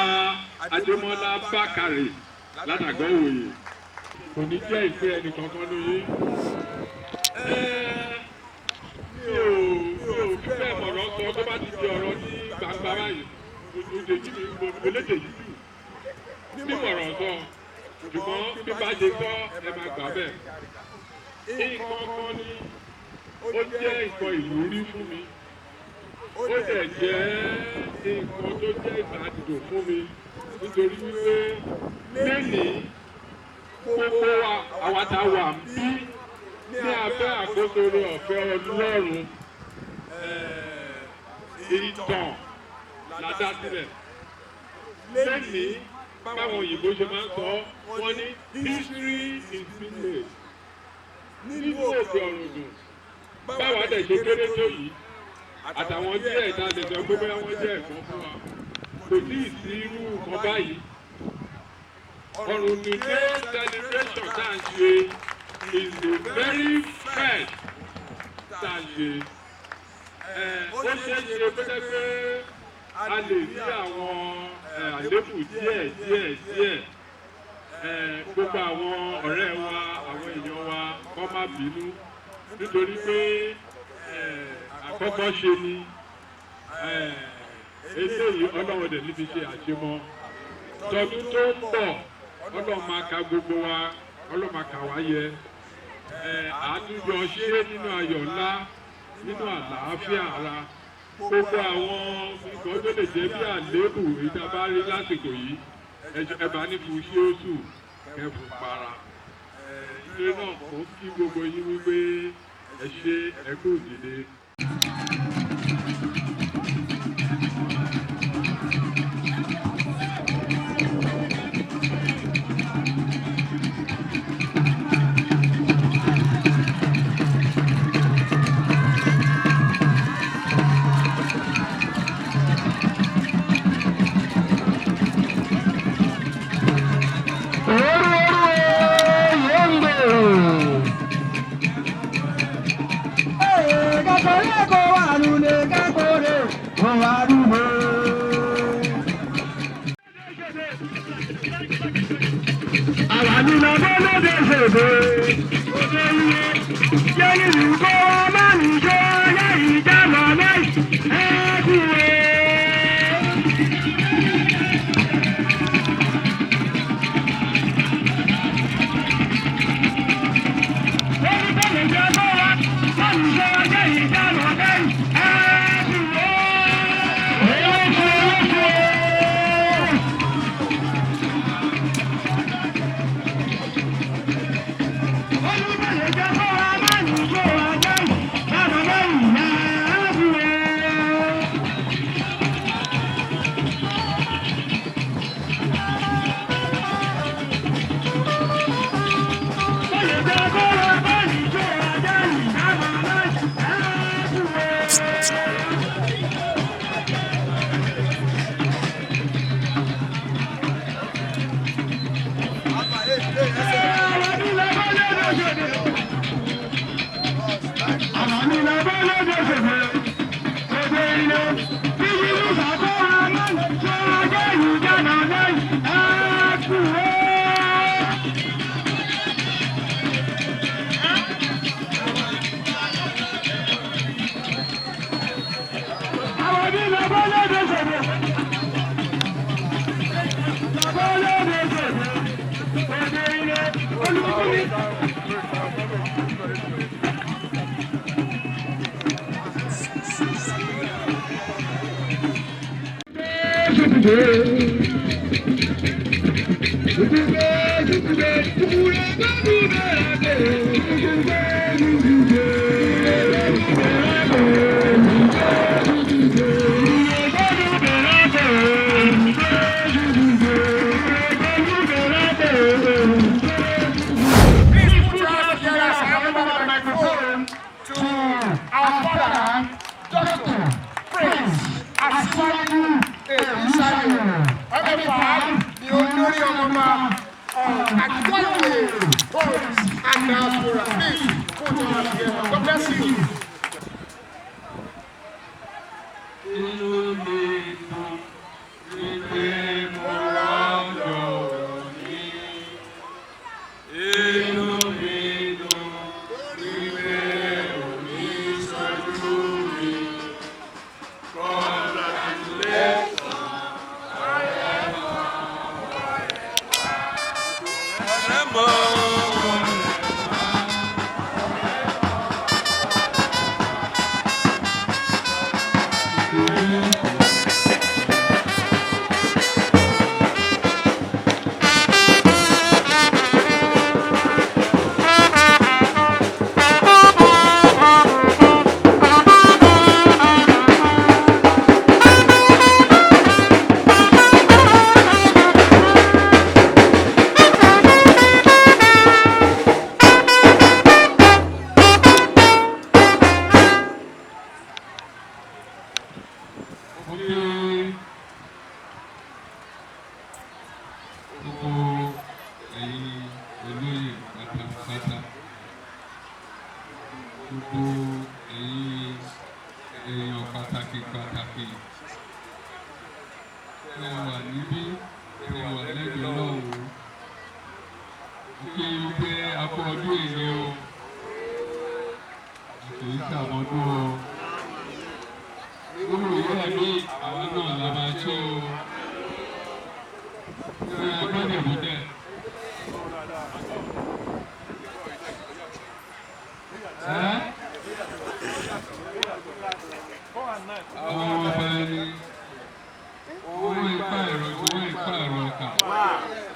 Adémọ́lá Bákàrè látàgọ́ òye. Kò ní jẹ́ ìpín ẹnì kankan lóye. Mi ò fi bẹ́ẹ̀ mọ̀rọ̀ sọ tó bá ti di ọ̀rọ̀ ní gbangba báyìí. Ojú mi mo lédè yìí jù mímọ̀rọ̀ sọ, ṣùgbọ́n bí bá ṣe sọ, ẹ máa gbà bẹ́ẹ̀. Nǹkan kan ni ó jẹ́ nǹkan ìwúrí fún mi, ó dẹ̀ jẹ́ nǹkan tó jẹ́ ìbàdàn fún mi, nítorí wípé lẹ́nìí gbogbo àwa tá a wà ń bí ní abẹ́ àkóso ọ̀fẹ́ Ọlọ́run, ìtàn la dá sílẹ̀ lẹ́nìí. Báwọn òyìnbó ṣe máa ń sọ, wọ́n ní history is being made nínú Òkè Ọ̀rùndùn. Báwa dẹ̀ ṣe kéré tó yìí, àtàwọn díẹ̀ tá a lè sọ pé bóyá wọ́n jẹ́ ẹ̀gbọ́n fún wa, kò tí ì sí irú nǹkan báyìí. Ọ̀rùndùn Day celebration tá à ń ṣe is the very first tá à ń ṣe. Ó ṣeé ṣe kó jẹ́ pé a lè rí àwọn àléébù díẹ̀ díẹ̀ díẹ̀. Gbogbo àwọn ọ̀rẹ́ wa, àwọn èèyàn wa, kó má bínú, nítorí pé àkọ́kọ́ ṣe ni eléyìí. Ọlọ́run dẹ̀ níbi ṣe àṣemọ́. Tọdún tó ń bọ̀, Ọlọ́run máa ka gbogbo wa, Ọlọ́run máa kà wá yẹ. Àtúnjọ ṣe nínú ayọ̀ ńlá, nínú àlàáfíà ara. Gbogbo àwọn nǹkan tó lè jẹ́ bí àléébù ìta bá rí lásìkò yìí, ẹ bá ní fún ṣéésù kẹfù para. Ilé náà kò kí gbogbo yín wípé ẹ ṣe ẹ kú ìdílé.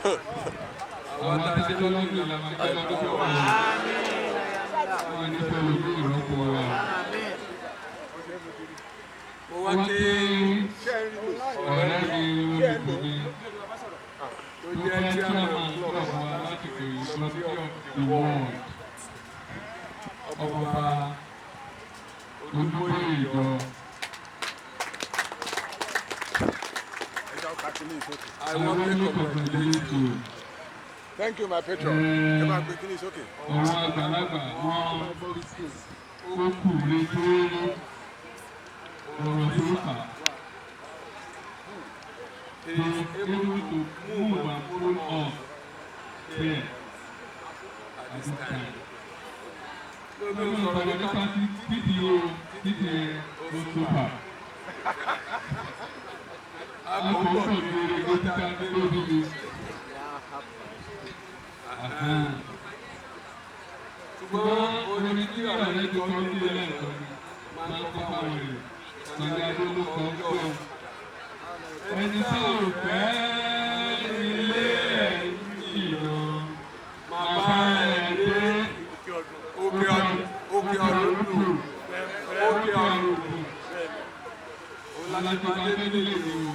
Àwọn adájọ́ lọ́dún ìlànà jẹ́ lọ́dún tó wà. Wọ́n ní pẹ̀lú bí ìrọ́pò wa. Mo wá Wọ́n kí kí ọ̀rẹ́ mi olùkùnrin tó tó jẹ́ jẹ́ chairman chairman club club wa láti pè é Trustee of the World. Ọmọọba Olúbóyè Ìjọ. I I want warmly to congratulate congratulate you. Thank you, my patron. Ẹ bá gbé kíní sókè. Ọ̀rọ̀ àgbàlagbà wọn ó kù létí ọ̀rọ̀ tó fà. He He is is able able to to move move and and pull pull up up here here at at this this time. time. Lómi Lórí ò sọ̀rọ̀ ọ̀rọ̀ nípa nípa títí o títí o super. A kò ń bọ̀ kiri títa lórí mi. Ṣùgbọ́n orin tí ọ̀rẹ́ ti kọ́ sí ilé ẹ̀kọ́ ni máa ń kọ́ fáwọn èèyàn. Sọ̀rọ̀ Adé ló kọ́ pé ẹni tí ò fẹ́ ilé ẹ̀ jìnnà máa bá ẹ dé Òkè ọdún, òkè ọdún dùn, òkè ọdún dùn. Láti máa dé nílé mi o.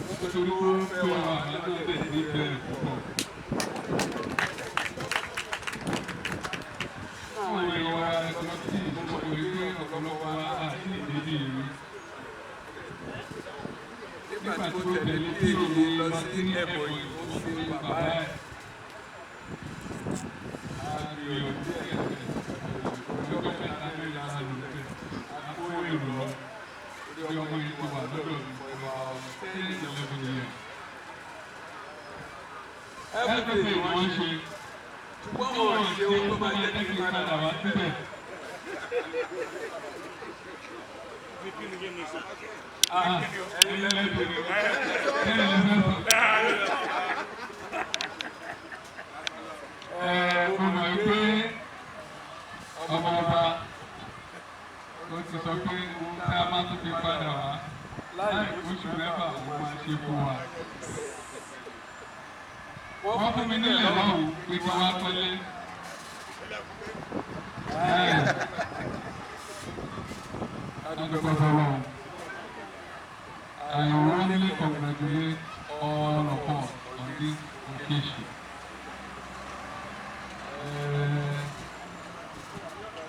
Nítorí ó ń fẹ́ wa látọ̀dẹ̀ nífẹ̀ẹ́ púpọ̀. Àwọn èèyàn wa ẹ̀kọ́ tí ìjọba rí pé ọ̀pọ̀lọpọ̀ wa àti ìdílé yìí. Nígbà Nígbà tí tí mo ó tẹ̀lé tẹ̀lé bí tí èyí èyí lọ lọ sí sí ẹ̀bọ̀ ẹ̀bọ̀ yìí, yìí, ó ó sin sin bàbá bàbá ẹ̀. ẹ̀. A gbìyànjú ẹ̀ ọjọ́ mẹ́ta mẹ́rin ara lò bẹ́ẹ̀. A kó èrò lọ. Bí ọmọ yìí ti wà lọ́dọ̀ mi for about 10, 11 years. Everything Everything wọ́n wọ́n ṣe, ṣe, ṣùgbọ́n tí wọn wọ́n ò ṣe ṣe ohun tó tó máa máa jẹ́ jẹ́ kí kí n n padà padà wá wá síbẹ̀. síbẹ̀. Ah, Ẹ̀yin lẹ́bìrì, ẹ̀yin lẹ́fẹ̀ẹ́. Ẹ mo mọ̀ pé ọmọ ọba ó ti sọ pé ohun tí a máa tún fi padà wá láì oṣù mẹ́fà ó máa ṣe fún wa. Wọ́n fún mi nílẹ̀ lọ́hùn pé kí wọ́n á kọ́lé. Adúpẹ́ fọlọ́run. I warmly congratulate all of us on this occasion.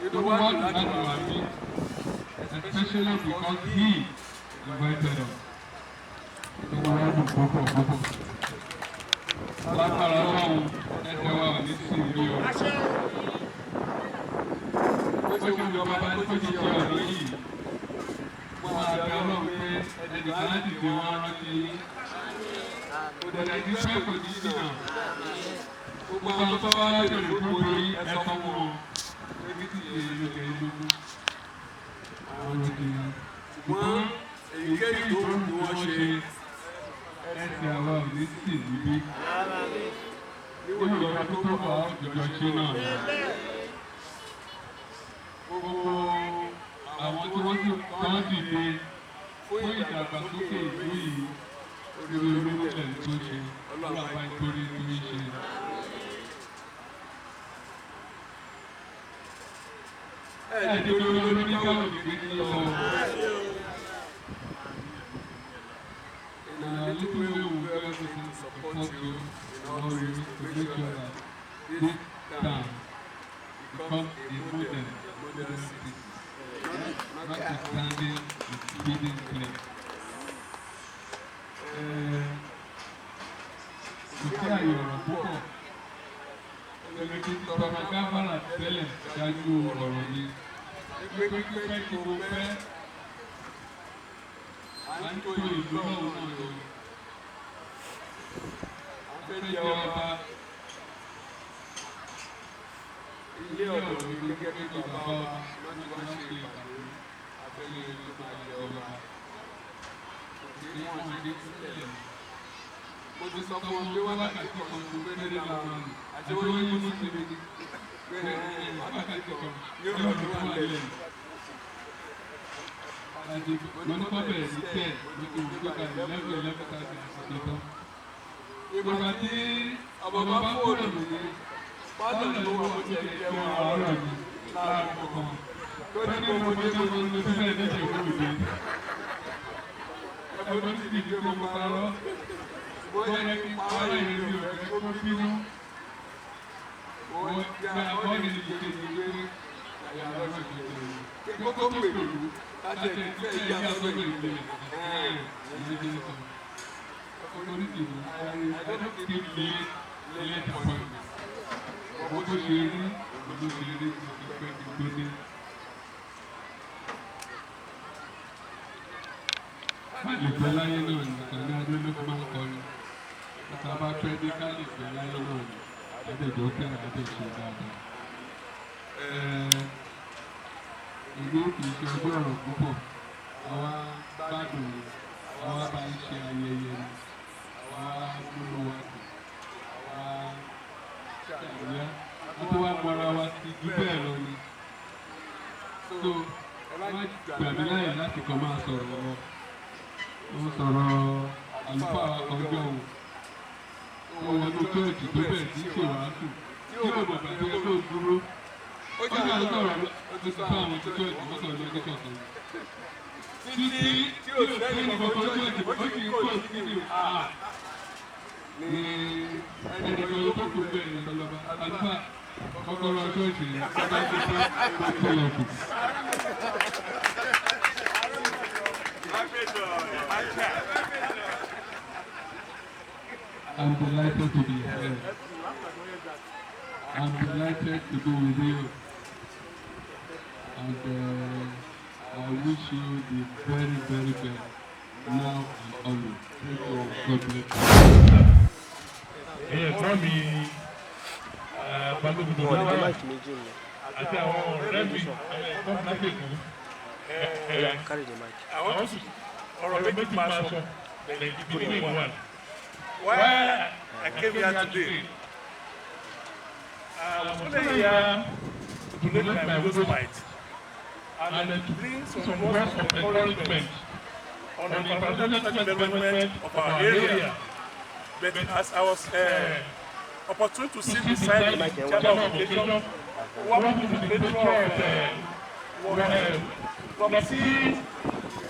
Inú Inú wa wa dùn dùn láti láti wà wà níbí. bí, especially because he invited us. Inú wa dùn púpọ̀ púpọ̀. Lágbára Ọlọ́run, ẹsẹ̀ wa ò ní sí ibi o. Bó Bó ṣe ṣe wù wù ọba ọba kó kó ṣe ṣe ọ̀rọ̀ ọ̀rọ̀ yìí. yìí. Wọ́n á bẹ Ọlọ́run pé ẹnìkan á dìde wọ́n á rántí yín. Kò Kò dẹ̀ dẹ̀ ní ní pẹ́ pẹ́ kò kò ní ní jìnnà. jìnnà. Gbogbo Gbogbo àwọn àwọn tó tó bá wá wá bèrè bèrè fún fún borí borí ẹ ẹ sọ sọ fún fún wọn. wọn. Ebi ti ṣe lókè lógún. Àwọn ti Ṣùgbọ́n ṣùgbọ́n èyíkéyìí èyíkéyìí tó tó wù wù kí kí wọ́n wọ́n ṣe, ṣe ẹsẹ̀ àwa ò ní sì níbí. níwòye Níwòye ọdún ọdún tó tó bọ̀ bọ̀ á á jọ jọ ṣe ṣe náà náà ni. ni. Gbogbo àwọn tí wọ́n sì tán dìde Fún fún ìdàgbàsókè ìdàgbàsókè ìlú ìlú yìí, yìí orí orí olórílẹ̀ olórílẹ̀ tó tó ṣe, ṣe Ọlọ́run Ọlọ́run bá bá ń ń torí torí tó tó ń ń ṣe. ṣe. Ẹ Ẹ ní jẹ́ torí kí olórí olórí káwọn káwọn òdìgbé òdìgbé ní ní lọ. lọ. In In a a little little way, way, we we will will do do everything everything to to support support you you in in all all ways ways to to make make sure sure that that this this town town becomes becomes a a model, model, model model city. city. Not Notwithstanding the speeding clear. Kò sí àyè ọ̀rọ̀ púpọ̀. Ẹni tí tọrọ gáfárà tẹ́lẹ̀ ṣáájú ọ̀rọ̀ mi. Wípé Pípẹ́ pípẹ́ tí tí mo mo fẹ́, fẹ́, à à ń ń tó tó ìlú ìlú náà náà náà ni. lọ. À ń A fẹ́ fẹ́ jẹ jẹ ọba ọba ilé ilé ọ̀dọ̀ ọ̀dọ̀ mi mi gẹ́gẹ́ gẹ́gẹ́ bí bí bàbá bàbá wa wa láti láti wá wá ṣe ṣe ìpàdé ìpàdé abẹ́lé abẹ́lé tó tó máa máa jẹ jẹ ọba. ọba. Òkè Èyí wọn wọ́n ṣe dé sílẹ̀. sílẹ̀. Mo ti Mo sọ sọ fún fún wọn pé wọn pé wákàtí wákàtí kan kan ṣoṣo péré péré la la máa máa lò. lò. Àti Àti wọ́n wọ́n yí yí mú mú sí sí mi mi ní pé pé wákàtí wákàtí kan kan ní ní ọ̀rọ̀ ọ̀rọ̀ tó tó wà wà lẹ́yìn. lẹ́yìn. Àti mo ní kọ́ bẹ̀rẹ̀ ní 10, mo ti wò pé by 11, 11:30 àti ṣetán. Ìgbà tí ọba bá fóònù mi, pálọ̀ ló wà, mo ti jẹun àárọ̀ mi láàárọ̀ kan. Tó ní kó mo dé, mo ti fẹ́ ní Ìjẹ̀bú Òde. Ẹ̀fọ́ ti di pé mo parọ́. Bóyá kí n parọ́ yẹn, mi ò fẹ́ kó bínú. Mo gba bọ́ọ̀lù ìkejì pé àyà lọ́sọ̀ kejì. Kó tó pè mí láti ẹ̀ fẹ́ yí àsọ́dọ̀ ìbílẹ̀. Ẹ̀ẹ́n ti sọ. Oríṣi mi, I don't keep late late appointment. Bó ṣe rí, bó ṣe rí, mo ti pẹ́ kí n tó dé. Ká lè pẹ́ láyé náà ni Sàní Adé ló fi máa ń kọrin. Tá a bá pẹ́ dé, ká lè pẹ́ láyé náà ni. Adéjọ́ kẹ́ra adé ṣe dáadáa. Ìlú kì í ṣe ọjọ́ ọ̀rọ̀ púpọ̀. Àwa gbádùn ni, àwa bá ń ṣe ayẹyẹ ni, àwa múlò wa dùn, àwa ṣàríyá. A tó wá mọra wa ti jù bẹ́ẹ̀ lọ ni. So ẹ má gbà mí láyè láti kàn máa sọ̀rọ̀ lọ. Mo sọ̀rọ̀ àlùfáà wa kan jọ òun. Ó wọnú church tó bẹ̀rẹ̀ sí ṣèwàásù. Tí ò mọ̀ bàtí ẹ tó dúró. Ó jà ń sọ̀rọ̀ lọ, ó ti sọ àwọn ti church mọ́tò lọ́jọ́ kọ̀ọ̀kan. Títí tí ò sẹ́ni kankan church, ó sì ń kó sí ní ní ẹnìkan tó kù bẹ́ẹ̀ ní lọ́lọ́ba. Àlùfáà, kọ́kọ́rọ́ church yẹn, bá ti pé kó tilẹ̀kùn. I'm delighted to be here. I'm delighted to be with you. And I wish you the very, very best now and always. Thank you. God bless you. Ẹ̀yin ẹ̀gbọ́n mi, Balógun tó wá àti àwọn ọ̀rẹ́ mi, àwọn ẹ̀gbọ́n mi lágbègbè. Àwọn ọ̀rọ̀ méjì máa sọ lẹ́yìn one. Why I came here today, I was only here to donate my widow's mite and to bring some words of encouragement on the infrastructure development of our area. But as I was opportune to sit beside the chairman of education, who happened to be the patron of Committee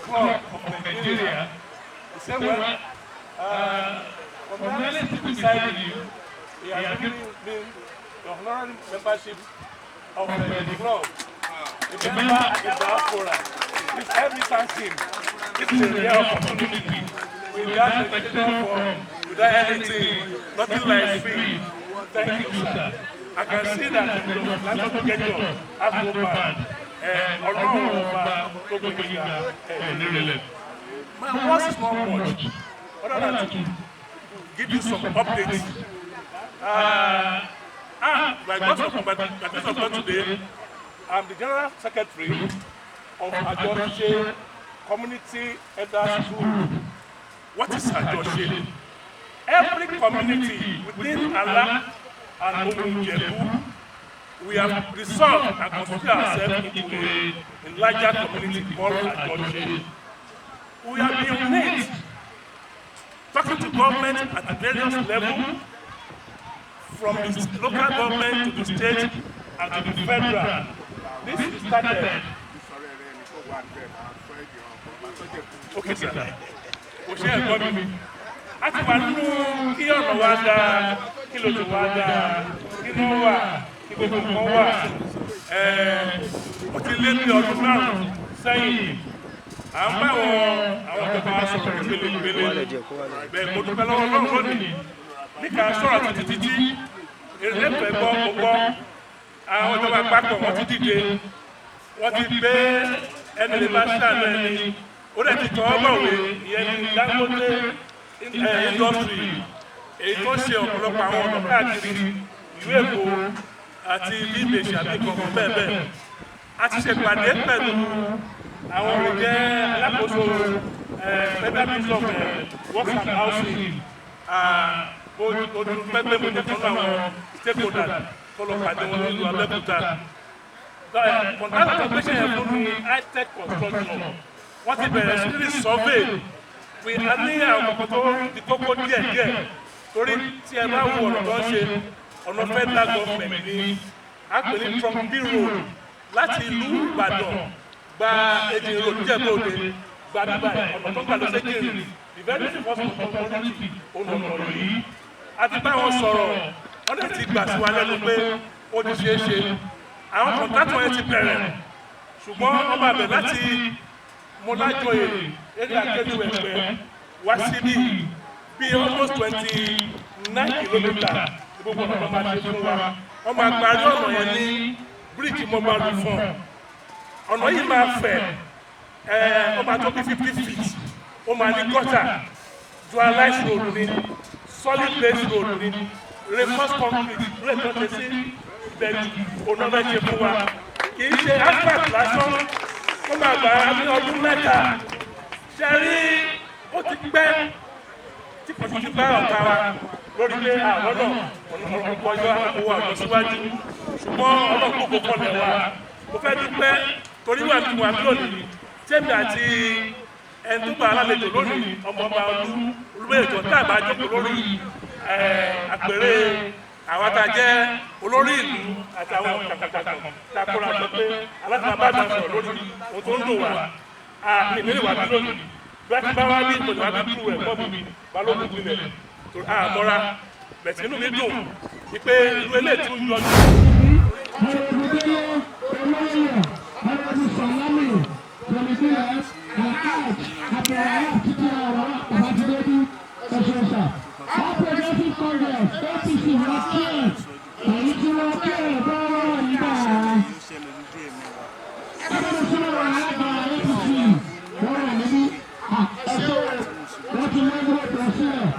Club of Nigeria, he said, well, from merely sitting beside you, he has given me the honorary membership of the club, a member in diaspora. Please help me thank him. This is a rare opportunity. Without registration form, without anything, nothing like fee. Thank you, sir. I can see that the land to get job has no bad. Ọlọ́run ọba tó gbé gíga ẹ̀ nírẹ̀lẹ̀. My words is not much, other than to give you some updates. By grace of God today, I'm the General Secretary of Ajose Community Elders Group. What is Ajose? Every community within Ala and Omu-Ijebu, we have resolved and constituted ourselves into a larger community called Ajose. We have been unit, talking to government at various levels, from the local government to the state and to the federal. This started. Okay, sir. Kò ṣe ẹ̀gbọ́n mi. A ti wà nínú kí ọ̀nà wa dáa, kí lòdì wa dáa, kí iná wà, kí gbogbo nǹkan wà. Ó ti lé ní ọdún 5 sẹ́yìn. À ń bá àwọn ìjọba wa sọ̀rọ̀ ní pélépélé. Bẹ́ẹ̀ mo dúpẹ́ lọ́wọ́ Ọlọ́run lónìí. Níka sọ̀rọ̀ títí títí, èrè ẹ̀gbọ́n mo gbọ́. Àwọn ìjọba àpapọ̀ wọ́n ti dìde. Wọ́n ti gbé ẹni lè máa ṣàánú ẹni. Ó dẹ̀ ti tọ́ bọ̀wé, ìyẹn ní Dangote industry, èyí tó ṣe ọ̀pọ̀lọpọ̀ àwọn ọ̀nà káàkiri ìlú Èkó àti bí ìbèṣì àbí kankan bẹ́ẹ̀ bẹ́ẹ̀. A ti ṣèpàdé pẹ̀lú àwọn olùjẹ́ alákòóso Federal Ministry of Works and Housing. Mo dúpẹ́ pé mo jẹ́ kan náà àwọn stakeholders tó lọ pàdé wọn nílùú Abẹ́òkúta. Kọ̀ǹtàkì tó gbéṣẹ́ yẹn fún ní high-tech construction. Wọ́n ti bẹ̀rẹ̀ sí ní survey. We a ní àwọn kọ̀ọ̀kan tó di kókó díẹ̀ díẹ̀. Torí tí ẹ bá wo ọ̀nà tó ń ṣe, ọ̀nà federal government ni a pè ní Trunk B Road láti ìlú Ìbàdàn gba Ejin Road Ìjẹ̀bú Òde gba bíbá ọ̀nà tó gbà lọ sí Ejin, the very first authority ọ̀nà yìí. A ti bá wọn sọ̀rọ̀, wọ́n dẹ̀ ti gbà sí wa lẹ́nu pé ó ti ṣeé ṣe. Àwọn contractor yẹn ti bẹ̀rẹ̀, ṣùgbọ́n wọ́n máa bẹ̀ láti Mọ́lájọyè eré Akétu Ẹ̀pẹ́ wá síbí bí almost 29 kilometres ní gbogbo ọ̀nà tó máa ṣe fún wa. Wọ́n máa parí ọ̀nà yẹn ní bíríìjì Mọ́bàlùfọ̀n. Ọ̀nà yìí máa fẹ̀ ẹ̀, ó máa tó bí 50 feet, ó máa ní gutter, dualized road ní, solid base road ní, reinforced concrete lóye tó ṣe sí ibẹ̀ ọ̀nà bẹ́ẹ̀ ṣe fún wa. Kì í ṣe asphalt lásán, ó máa gbà á ní ọdún 3. Ṣe rí, ó ti pẹ́ tí kò ti bá ọ̀tá wa lórí pé àwọn náà ọ̀pọ̀ ọjọ́ owó àjọ síwájú, ṣùgbọ́n ọlọ́gbogbo kọlẹ̀ wa. Mo fẹ́ dúpẹ́ torí wà tí wà lónìí, tẹ́mi àti ẹni tó gba alálejò lónìí, ọmọọba Olú Olúwẹ̀jọ, tá a bá jókòó lórí àpèrè àwọn tá a jẹ́ olórí ìlú àtàwọn kàkàkàkà tá a kóra jọ pé aláṣẹ bá dà sọ̀rọ̀ lórí ohun tó ń dùn wá ìlérí wà bí lónìí. Bí wọ́n ti bá wá bí ìpòlù wá bí kúrú ẹ̀kọ́ mi balógun gbilẹ̀ torí àmọ́ra bẹ̀tì, inú mi dùn wípé irú eléyìí tún yọjú. All Progressive Congress, APC, wọ́n kí ẹ̀, èyí tí wọ́n kí ẹ̀ bọ́ wọ́n nígbà. Ẹgbẹ́ sọ́rọ̀ alága APC, wọ́n wà níbí, ẹ̀ṣọ́ wọ́n ti lọ́gbọ̀n pọ̀ sílẹ̀.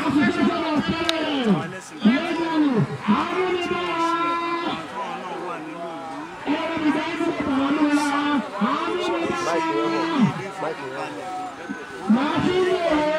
Association of Parents, Lẹ́gbẹ̀rún, Amúnibá. Ẹ̀rọ ìdájọ́ Amúnibá, Amúnibá. Màá fi ń lò ó.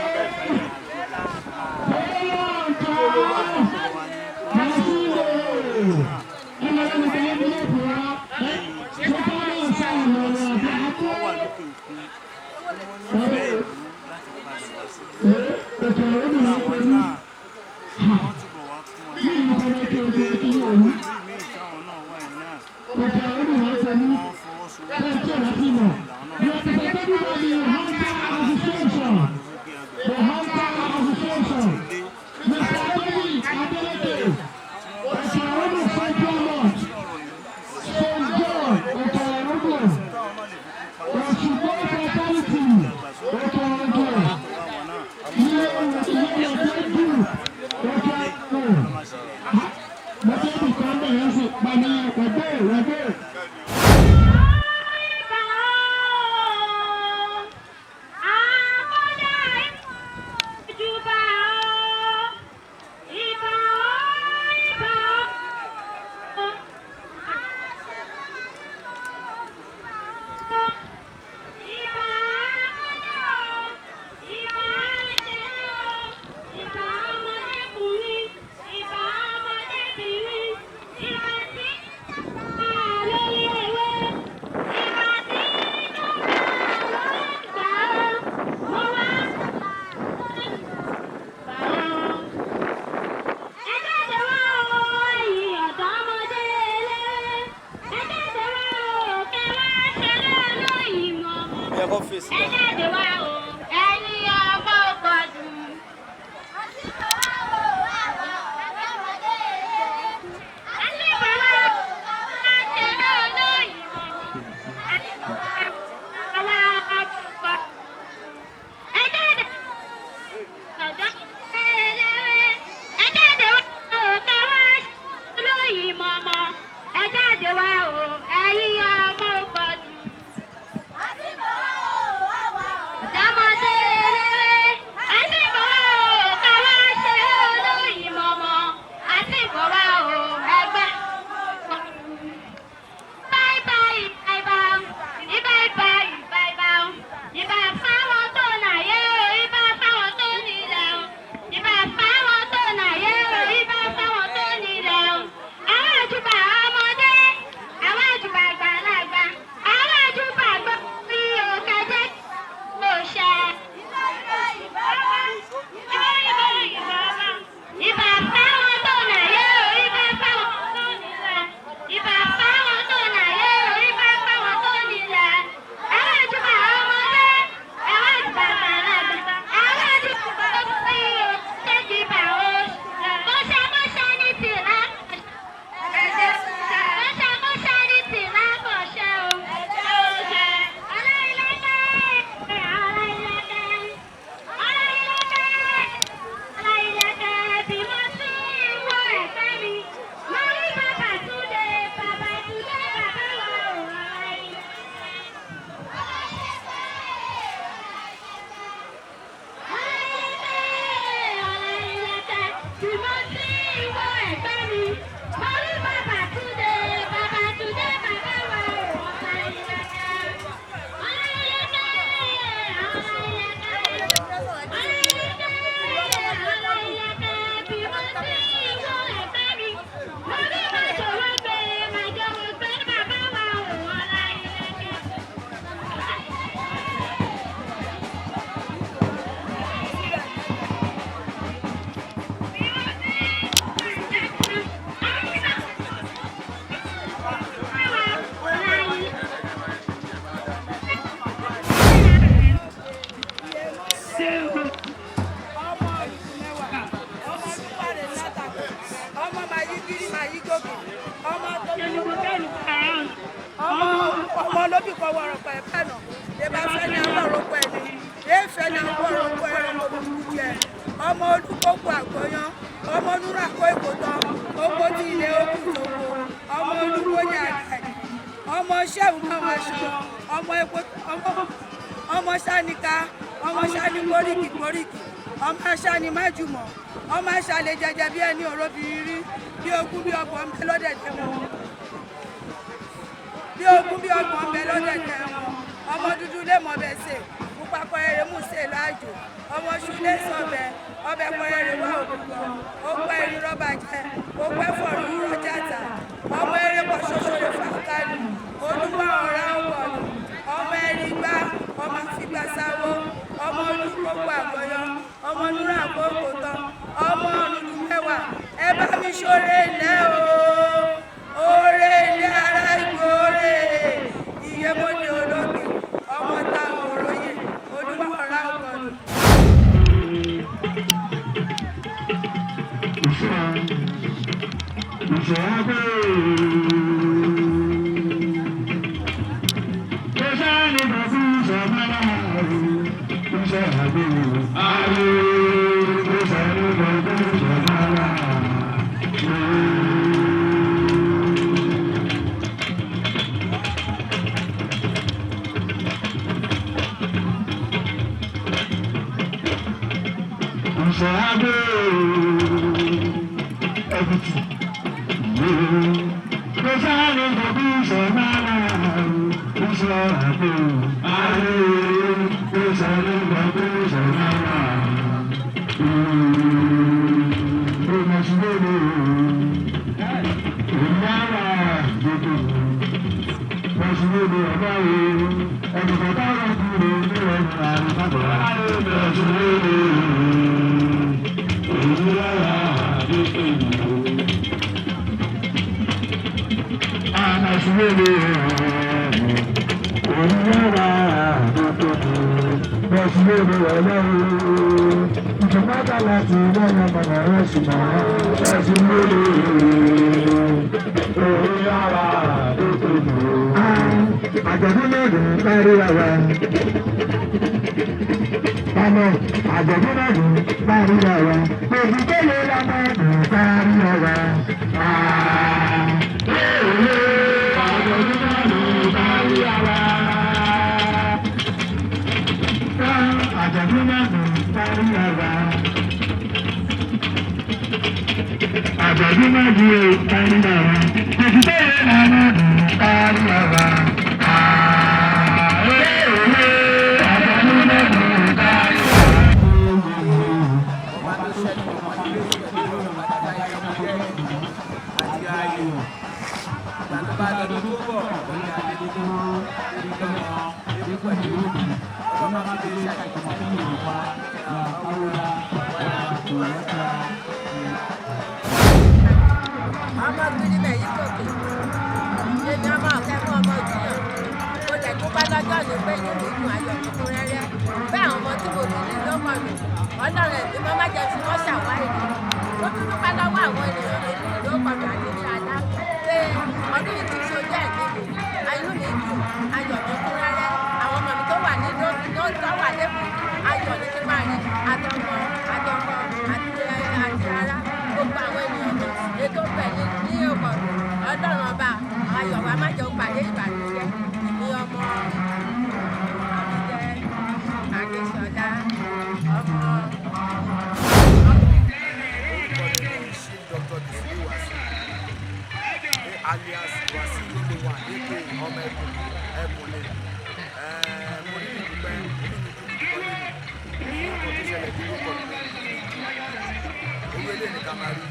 The Hunter Association, Mr. David Adeleke, Okeogun Central Mosque, St. John, Okeogun, Osugbo Fraternity, Okeogun, Ilé Group, Okeogun. Mo fẹ́ bí kan bẹ̀rẹ̀ sí pàmì wẹ̀gbẹ́ wẹ̀gbẹ́. Ẹ jáde wá o, ẹ̀yin ọmọ gbọdún. Ẹ jáde wá o, ẹ̀yin ọmọ gbọdún. Ọ̀dọ́mọdé eléré, àti ìbọ̀wá o, káwá ṣe olóyìn mọ̀mọ́, àti ìbọ̀wá o, ẹgbẹ́. Bye bye bye bye, ibà ibà ibà ibà, ibà fáwọn tó láyé o, ibà fáwọn tó nílẹ̀ o. Mo ti wo ẹ̀gbẹ́ mi, mo rí bàbá Túndé, bàbá Túndé bàbá wa ò ọ̀la ìlẹ̀kẹ̀. Ọ̀la ìlẹ̀kẹ̀, ọ̀la ìlẹ̀kẹ̀, ọ̀la ìlẹ̀kẹ̀, ọ̀la ìlẹ̀kẹ̀. Bí mo ti wo ẹ̀gbẹ́ mi, mo rí màjòwé gbé, màjòwé gbé bàbá wa ò ọ̀la ìlẹ̀kẹ̀. Ọmọ máa yí gírí máa yí gòkè, ọmọ tó ọmọ ọmọ lóbì kọ wọrọ pẹ pẹnà lè bá fẹ́ ní àwọn òròpọ̀ ẹ̀ ní lè fẹ́ ní àwọn òròpọ̀ ẹ̀ lóbùkún jẹ, ọmọ olùkókò àgbọ̀yán, ọmọ onúra kó èkó tán oko tí ilé okùn tó kó, ọmọ olùkóni àgàdì, ọmọ sẹ́wù máa wá aṣọ, ọmọ epo, ọmọ sáníka, ọmọ sáni kóríkì kóríkì, ọmọ aṣáni májùmọ̀, ọmọ aṣálẹ̀ jẹjẹ bí ẹni òróbìnrin rí bí 20 bí 30 ń bẹ lọ́dẹ̀dẹ̀ wọn, bí 20 bí 30 ń bẹ lọ́dẹ̀dẹ̀ wọn. Ọmọ dúdú lè mọ bẹ́ẹ̀ sè, pupa kọrẹ́rẹ́ mú sè láàjò, ọmọ ṣu lè sọbẹ̀ ọbẹ̀ kọrẹ́rẹ́ wà òkùnkùn, ó pẹ́ erin rọ́bà jẹ, ó pẹ́ fọ̀rọ̀ rọ́jà tà, ọmọ eré pọ̀ ṣoṣo lè fà kálù, olúwa ọ̀rá ọ̀wọ̀lù, ọmọ erin gbá, ọmọ àfigbá sáwó, ọmọ olùkókò àgbọ̀yọ, ọmọ nínú àkókò tán, ọmọ ọ̀nùdù mẹ́wàá. Ẹ bá mi ṣoore ilẹ̀ o, oore ilẹ̀ ara ìgbòore, Ìyèmọdé olókè, ọmọ táwọn òróyè, olúwa ọ̀rá ọ̀gbọ̀nù. Àjọ̀dún náà dùn kárí wa. Ọmọ àjọ̀dún náà dùn kárí wa. Òbí tó lè lọ́mọ dùn kárí wa. Àjọ̀dún náà dùn kárí wa. Àjọ̀dún náà dùn kárí wa. Àjọ̀dún náà dùn kárí wa. Òbí tó lè lọ́mọ dùn kárí wa. Ọmọ gbìnrín yìí gòkè, èmi ọmọ ọ̀kẹ́ fún ọmọ ìjìyàn, mo dẹ̀ dúpẹ́ lọ́jọ́ ní pé inú mi dùn, ayọ̀ mi kún rẹ́rẹ́ bẹ́ẹ̀. Àwọn ọmọ tí mo bí ní ló mọ̀ mí, Ọlọ́run ẹ̀mí mọ́ má jẹ́ fi wọ́n ṣàwárí mi. Mo tún dúpẹ́ lọ́wọ́ àwọn ènìyàn mi ní ìlú ọkọ̀dọ̀ àti ní alá pé ọdún yìí ti ṣojú ẹ̀mí mi. Inú mi dùn, ayọ̀ mi kún rẹ́rẹ́. Àwọn ọmọ mi tó wà ní tó wà lẹ́kọ̀ọ́, ayọ̀ ní kí máa rí àtọmọ àtọkọ àti ará gbogbo àwọn ènìyàn mi ètò pẹ̀lú ní ọkọ̀dọ̀. Ọlọ́run ọba ayọ̀ wa má jẹ́ ó pàdé ìbànújẹ́. Èmi ọmọ Àbíjẹ́ Akínsọlá ọmọ. Ọmọ ẹkùn ẹkùn ni. Mo rí ìdúpẹ́, inú mi dùn dúpẹ́ lẹ́nu fún nǹkan tó ṣẹlẹ̀ ní orúkọ mi. Owó eléyìí ni ká máa rí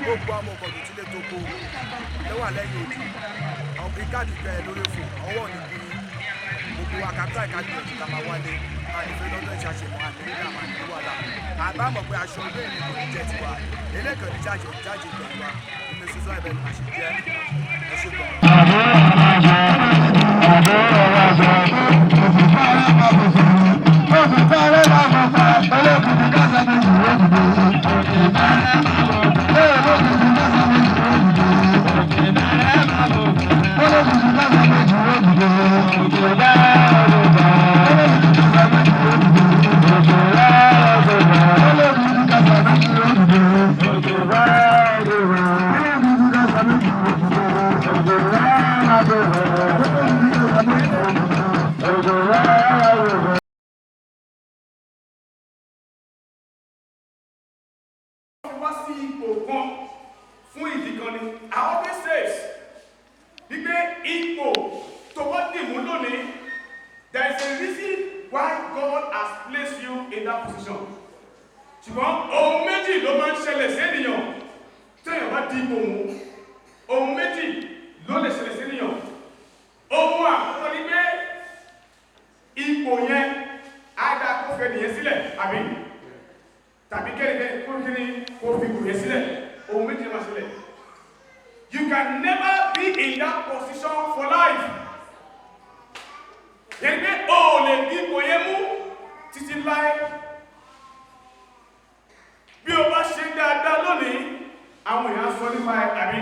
gbogbo àwọn ọkọ̀ tó tilé tó kó lẹ́wà lẹ́yìn òdì ọ̀gbìn káàdì tẹ lórí fò ọwọ́ ní kú gbogbo akátá ìkágbìyànjú ká máa wálé ànífẹ́ lọ́dọ̀ ìṣàṣemọ́ ànílé náà máa ní wàhálà àbámọ̀ pé aṣọ ilé ìrìn kò ní jẹ́ tiwa elékan ní jáde jáde pẹ̀lú wa ìmọ̀ ìṣoṣo ibẹ̀ ni màá ṣe jẹ́ ẹ ṣe gan. Wá sí ipò kan fún ìdí kan ni. I always says wípé ipò tó bá dìmú lónìí, there is a reason why God has placed you in that position. Ṣùgbọ́n ohun méjì ló máa ń ṣẹlẹ̀ sí ènìyàn téèyàn bá di ipò mú. Ohun méjì ló lè ṣẹlẹ̀ sí ènìyàn. Ohun àkọ́kọ́ ni pé ipò yẹn á dá kó fẹ́ nìyẹn sílẹ̀, àbí tàbí kẹ́rìkẹ́ kó kí kó fi ipò yẹn sílẹ̀. Ohun méjì ló máa ṣẹlẹ̀. You can never be in that position for life. Yẹn pé o ò lè di ipò yẹn mú títí láé. Bí o bá ṣe dáadáa lónìí, àwọn èèyàn sọ nípa ẹ, àbí?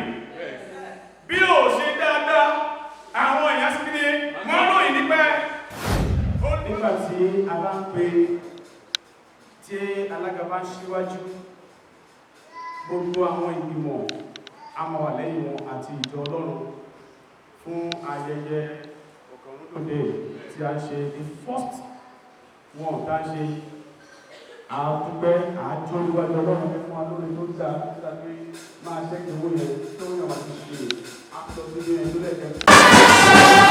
Bí o ṣe dáadáa, àwọn èèyàn sì kíni wọ́n ròyìn nípa ẹ. Nígbà tí a bá ń pe tí alága bá ń ṣíwájú, gbogbo àwọn ìgbìmọ̀ a máa wà lẹ́yìn wọn àti ìjọ Ọlọ́run fún ayẹyẹ Ọ̀kànrúndòde tí a ń ṣe, the first one tá a ṣe. Àdúpẹ́ àjọ níwájú Ọlọ́run fún wa lórí tó dáa tó dáa pé máa ṣẹ́kì owó yẹn tó yàn wá ti ṣe àtọ́ sí ní ẹjọ́ lẹ́kẹ̀ẹ́.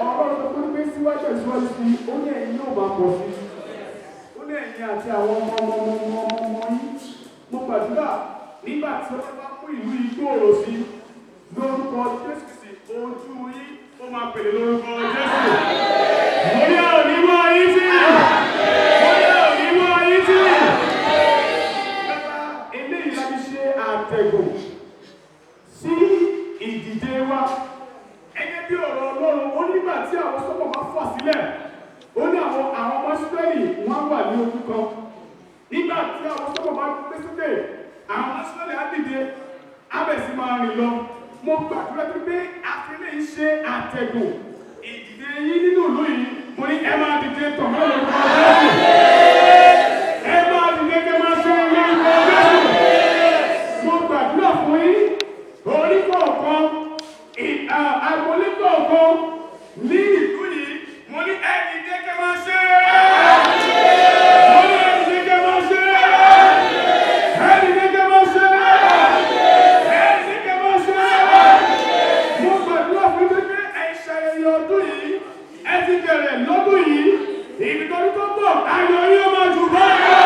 Ọlọ́run tó kún pé síwájú ìsíwájú sí, ó ní ẹ̀yin yóò máa pọ̀ sí, ó ní ẹ̀yin àti àwọn ọmọ ọmọ ọmọ ọmọ ọmọ ọmọ yín. Mo gbàdúrà nígbà tí wọ́n bá mú ìlú yìí gbòòrò sí lórúkọ Jésù Kristi, ojú yín ó máa pèlè lórúkọ Jésù. Mo ní òní wá yín sí, mo ní òní wá yín sí. Eléyìí la fi ṣe àtẹ̀gùn sí ìdìde wa gẹ́gẹ́ bí ọ̀rọ̀ Ọlọ́run. Ó nígbà tí àwọn sọ́mọ̀ máa fà sílẹ̀, ó ní àwọn ọmọ Ísírẹ́lì wọ́n wà ní ojú kan. Nígbà tí àwọn sọ́mọ̀ máa gbé sókè, àwọn ọmọ Ísírẹ́lì á dìde, á bẹ̀ sí máa rìn lọ. Mo gbàdúrà tó pé àfilẹ̀ yìí ṣe àtẹ̀gùn ìdìde yín nínú ìlú yìí. Mo ní ẹ máa dìde tọ̀ mọ́ lórúkọ Jésù. Ẹ máa dìde kẹ́ máa ṣe lórúkọ Jésù. Mo gbàdúrà fún yín orí kọ̀ọ̀kan, agboolé kọ̀ọ̀kan ní ìlú yìí. Mo ní ẹ dìde kẹ́ máa ṣe é. Mo ní ẹ dìde kẹ́ máa ṣe é. Ẹ dìde kẹ́ máa ṣe é. Ẹ dìde kẹ́ máa ṣe é. Mo gbàdúrà fún yín pé ẹ ṣayẹyẹ ọdún yìí, ẹ ti bẹ̀rẹ̀ lọ́dún yìí, ìbítọ́jú tó bọ̀ ayọ̀ yóò máa jù báyìí lọ.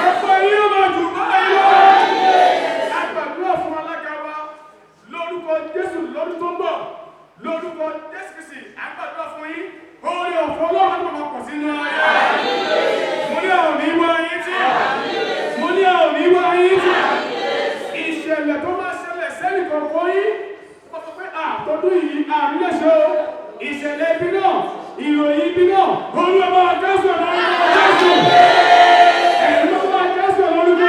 Ọ̀pọ̀ yóò máa jù báyìí lọ. A gbàdúrà fún alága wa lórúkọ Jésù lọ́dún tó ń bọ̀ lórúkọ Jésù Kristi. A gbàdúrà fún yín, oore ọ̀fọ̀ Ọlọ́run tó máa pọ̀ sínú ayé. Mo ní àwọn òní wá yín tí, mo ní àwọn òní wá yín tí. Ìṣẹ̀lẹ̀ tó máa ṣẹlẹ̀ sẹ́nì kọ̀ọ̀kan yín, wọ́n sọ pé àtọ́dún yìí àmì lè ṣe o. Ìṣẹ̀lẹ̀ ibi náà, ìròyìn ibi náà, Olúwa máa Jésù lórúkọ Jésù. Ẹ̀rọ máa Jésù lórúkọ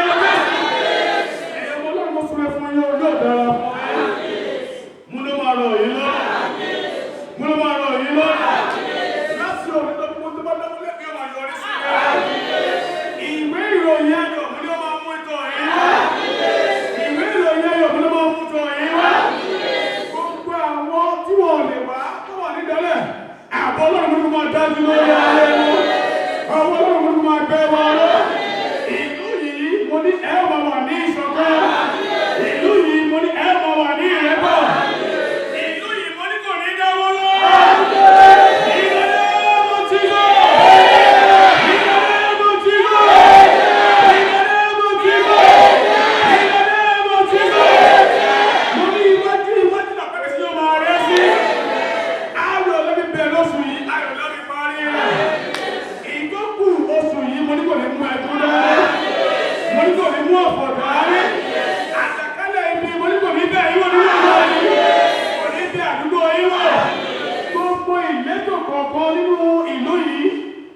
kọ̀ọ̀kan nínú ìlú yìí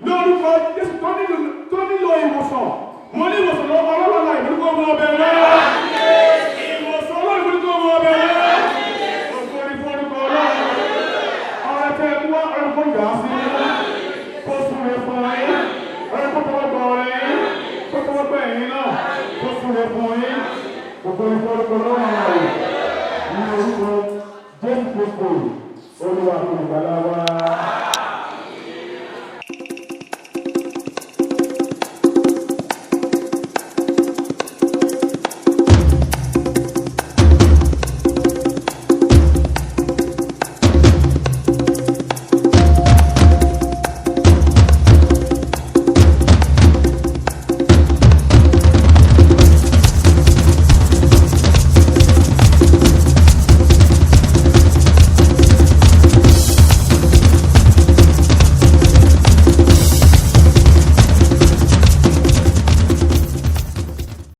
lórúkọ Jésù tó nílò ìwòsàn. Mo ní ìwòsàn lọ́wọ́ Ọlọ́run àlàyé mo ní kó mọ ọbẹ̀ rẹ̀. Ìwòsàn Ọlọ́run mo ní kó mọ ọbẹ̀ rẹ̀. Ògo ni fún orúkọ Ọlọ́run. Ọrẹ tẹ́ ẹ mú wá, ọrẹ kó yà á sí. Kó súre fún yín. Ọrẹ kó tọwọ́ gbọ́ ọrẹ yín. Kó tọwọ́ gbọ́ ẹ̀yin náà. Kó súre fún yín. Ògo ni fún orúkọ Ọlọ́run àlàyé. Ní orúkọ Jésù Kristi, Olúwa àti Olùgbàlà wa.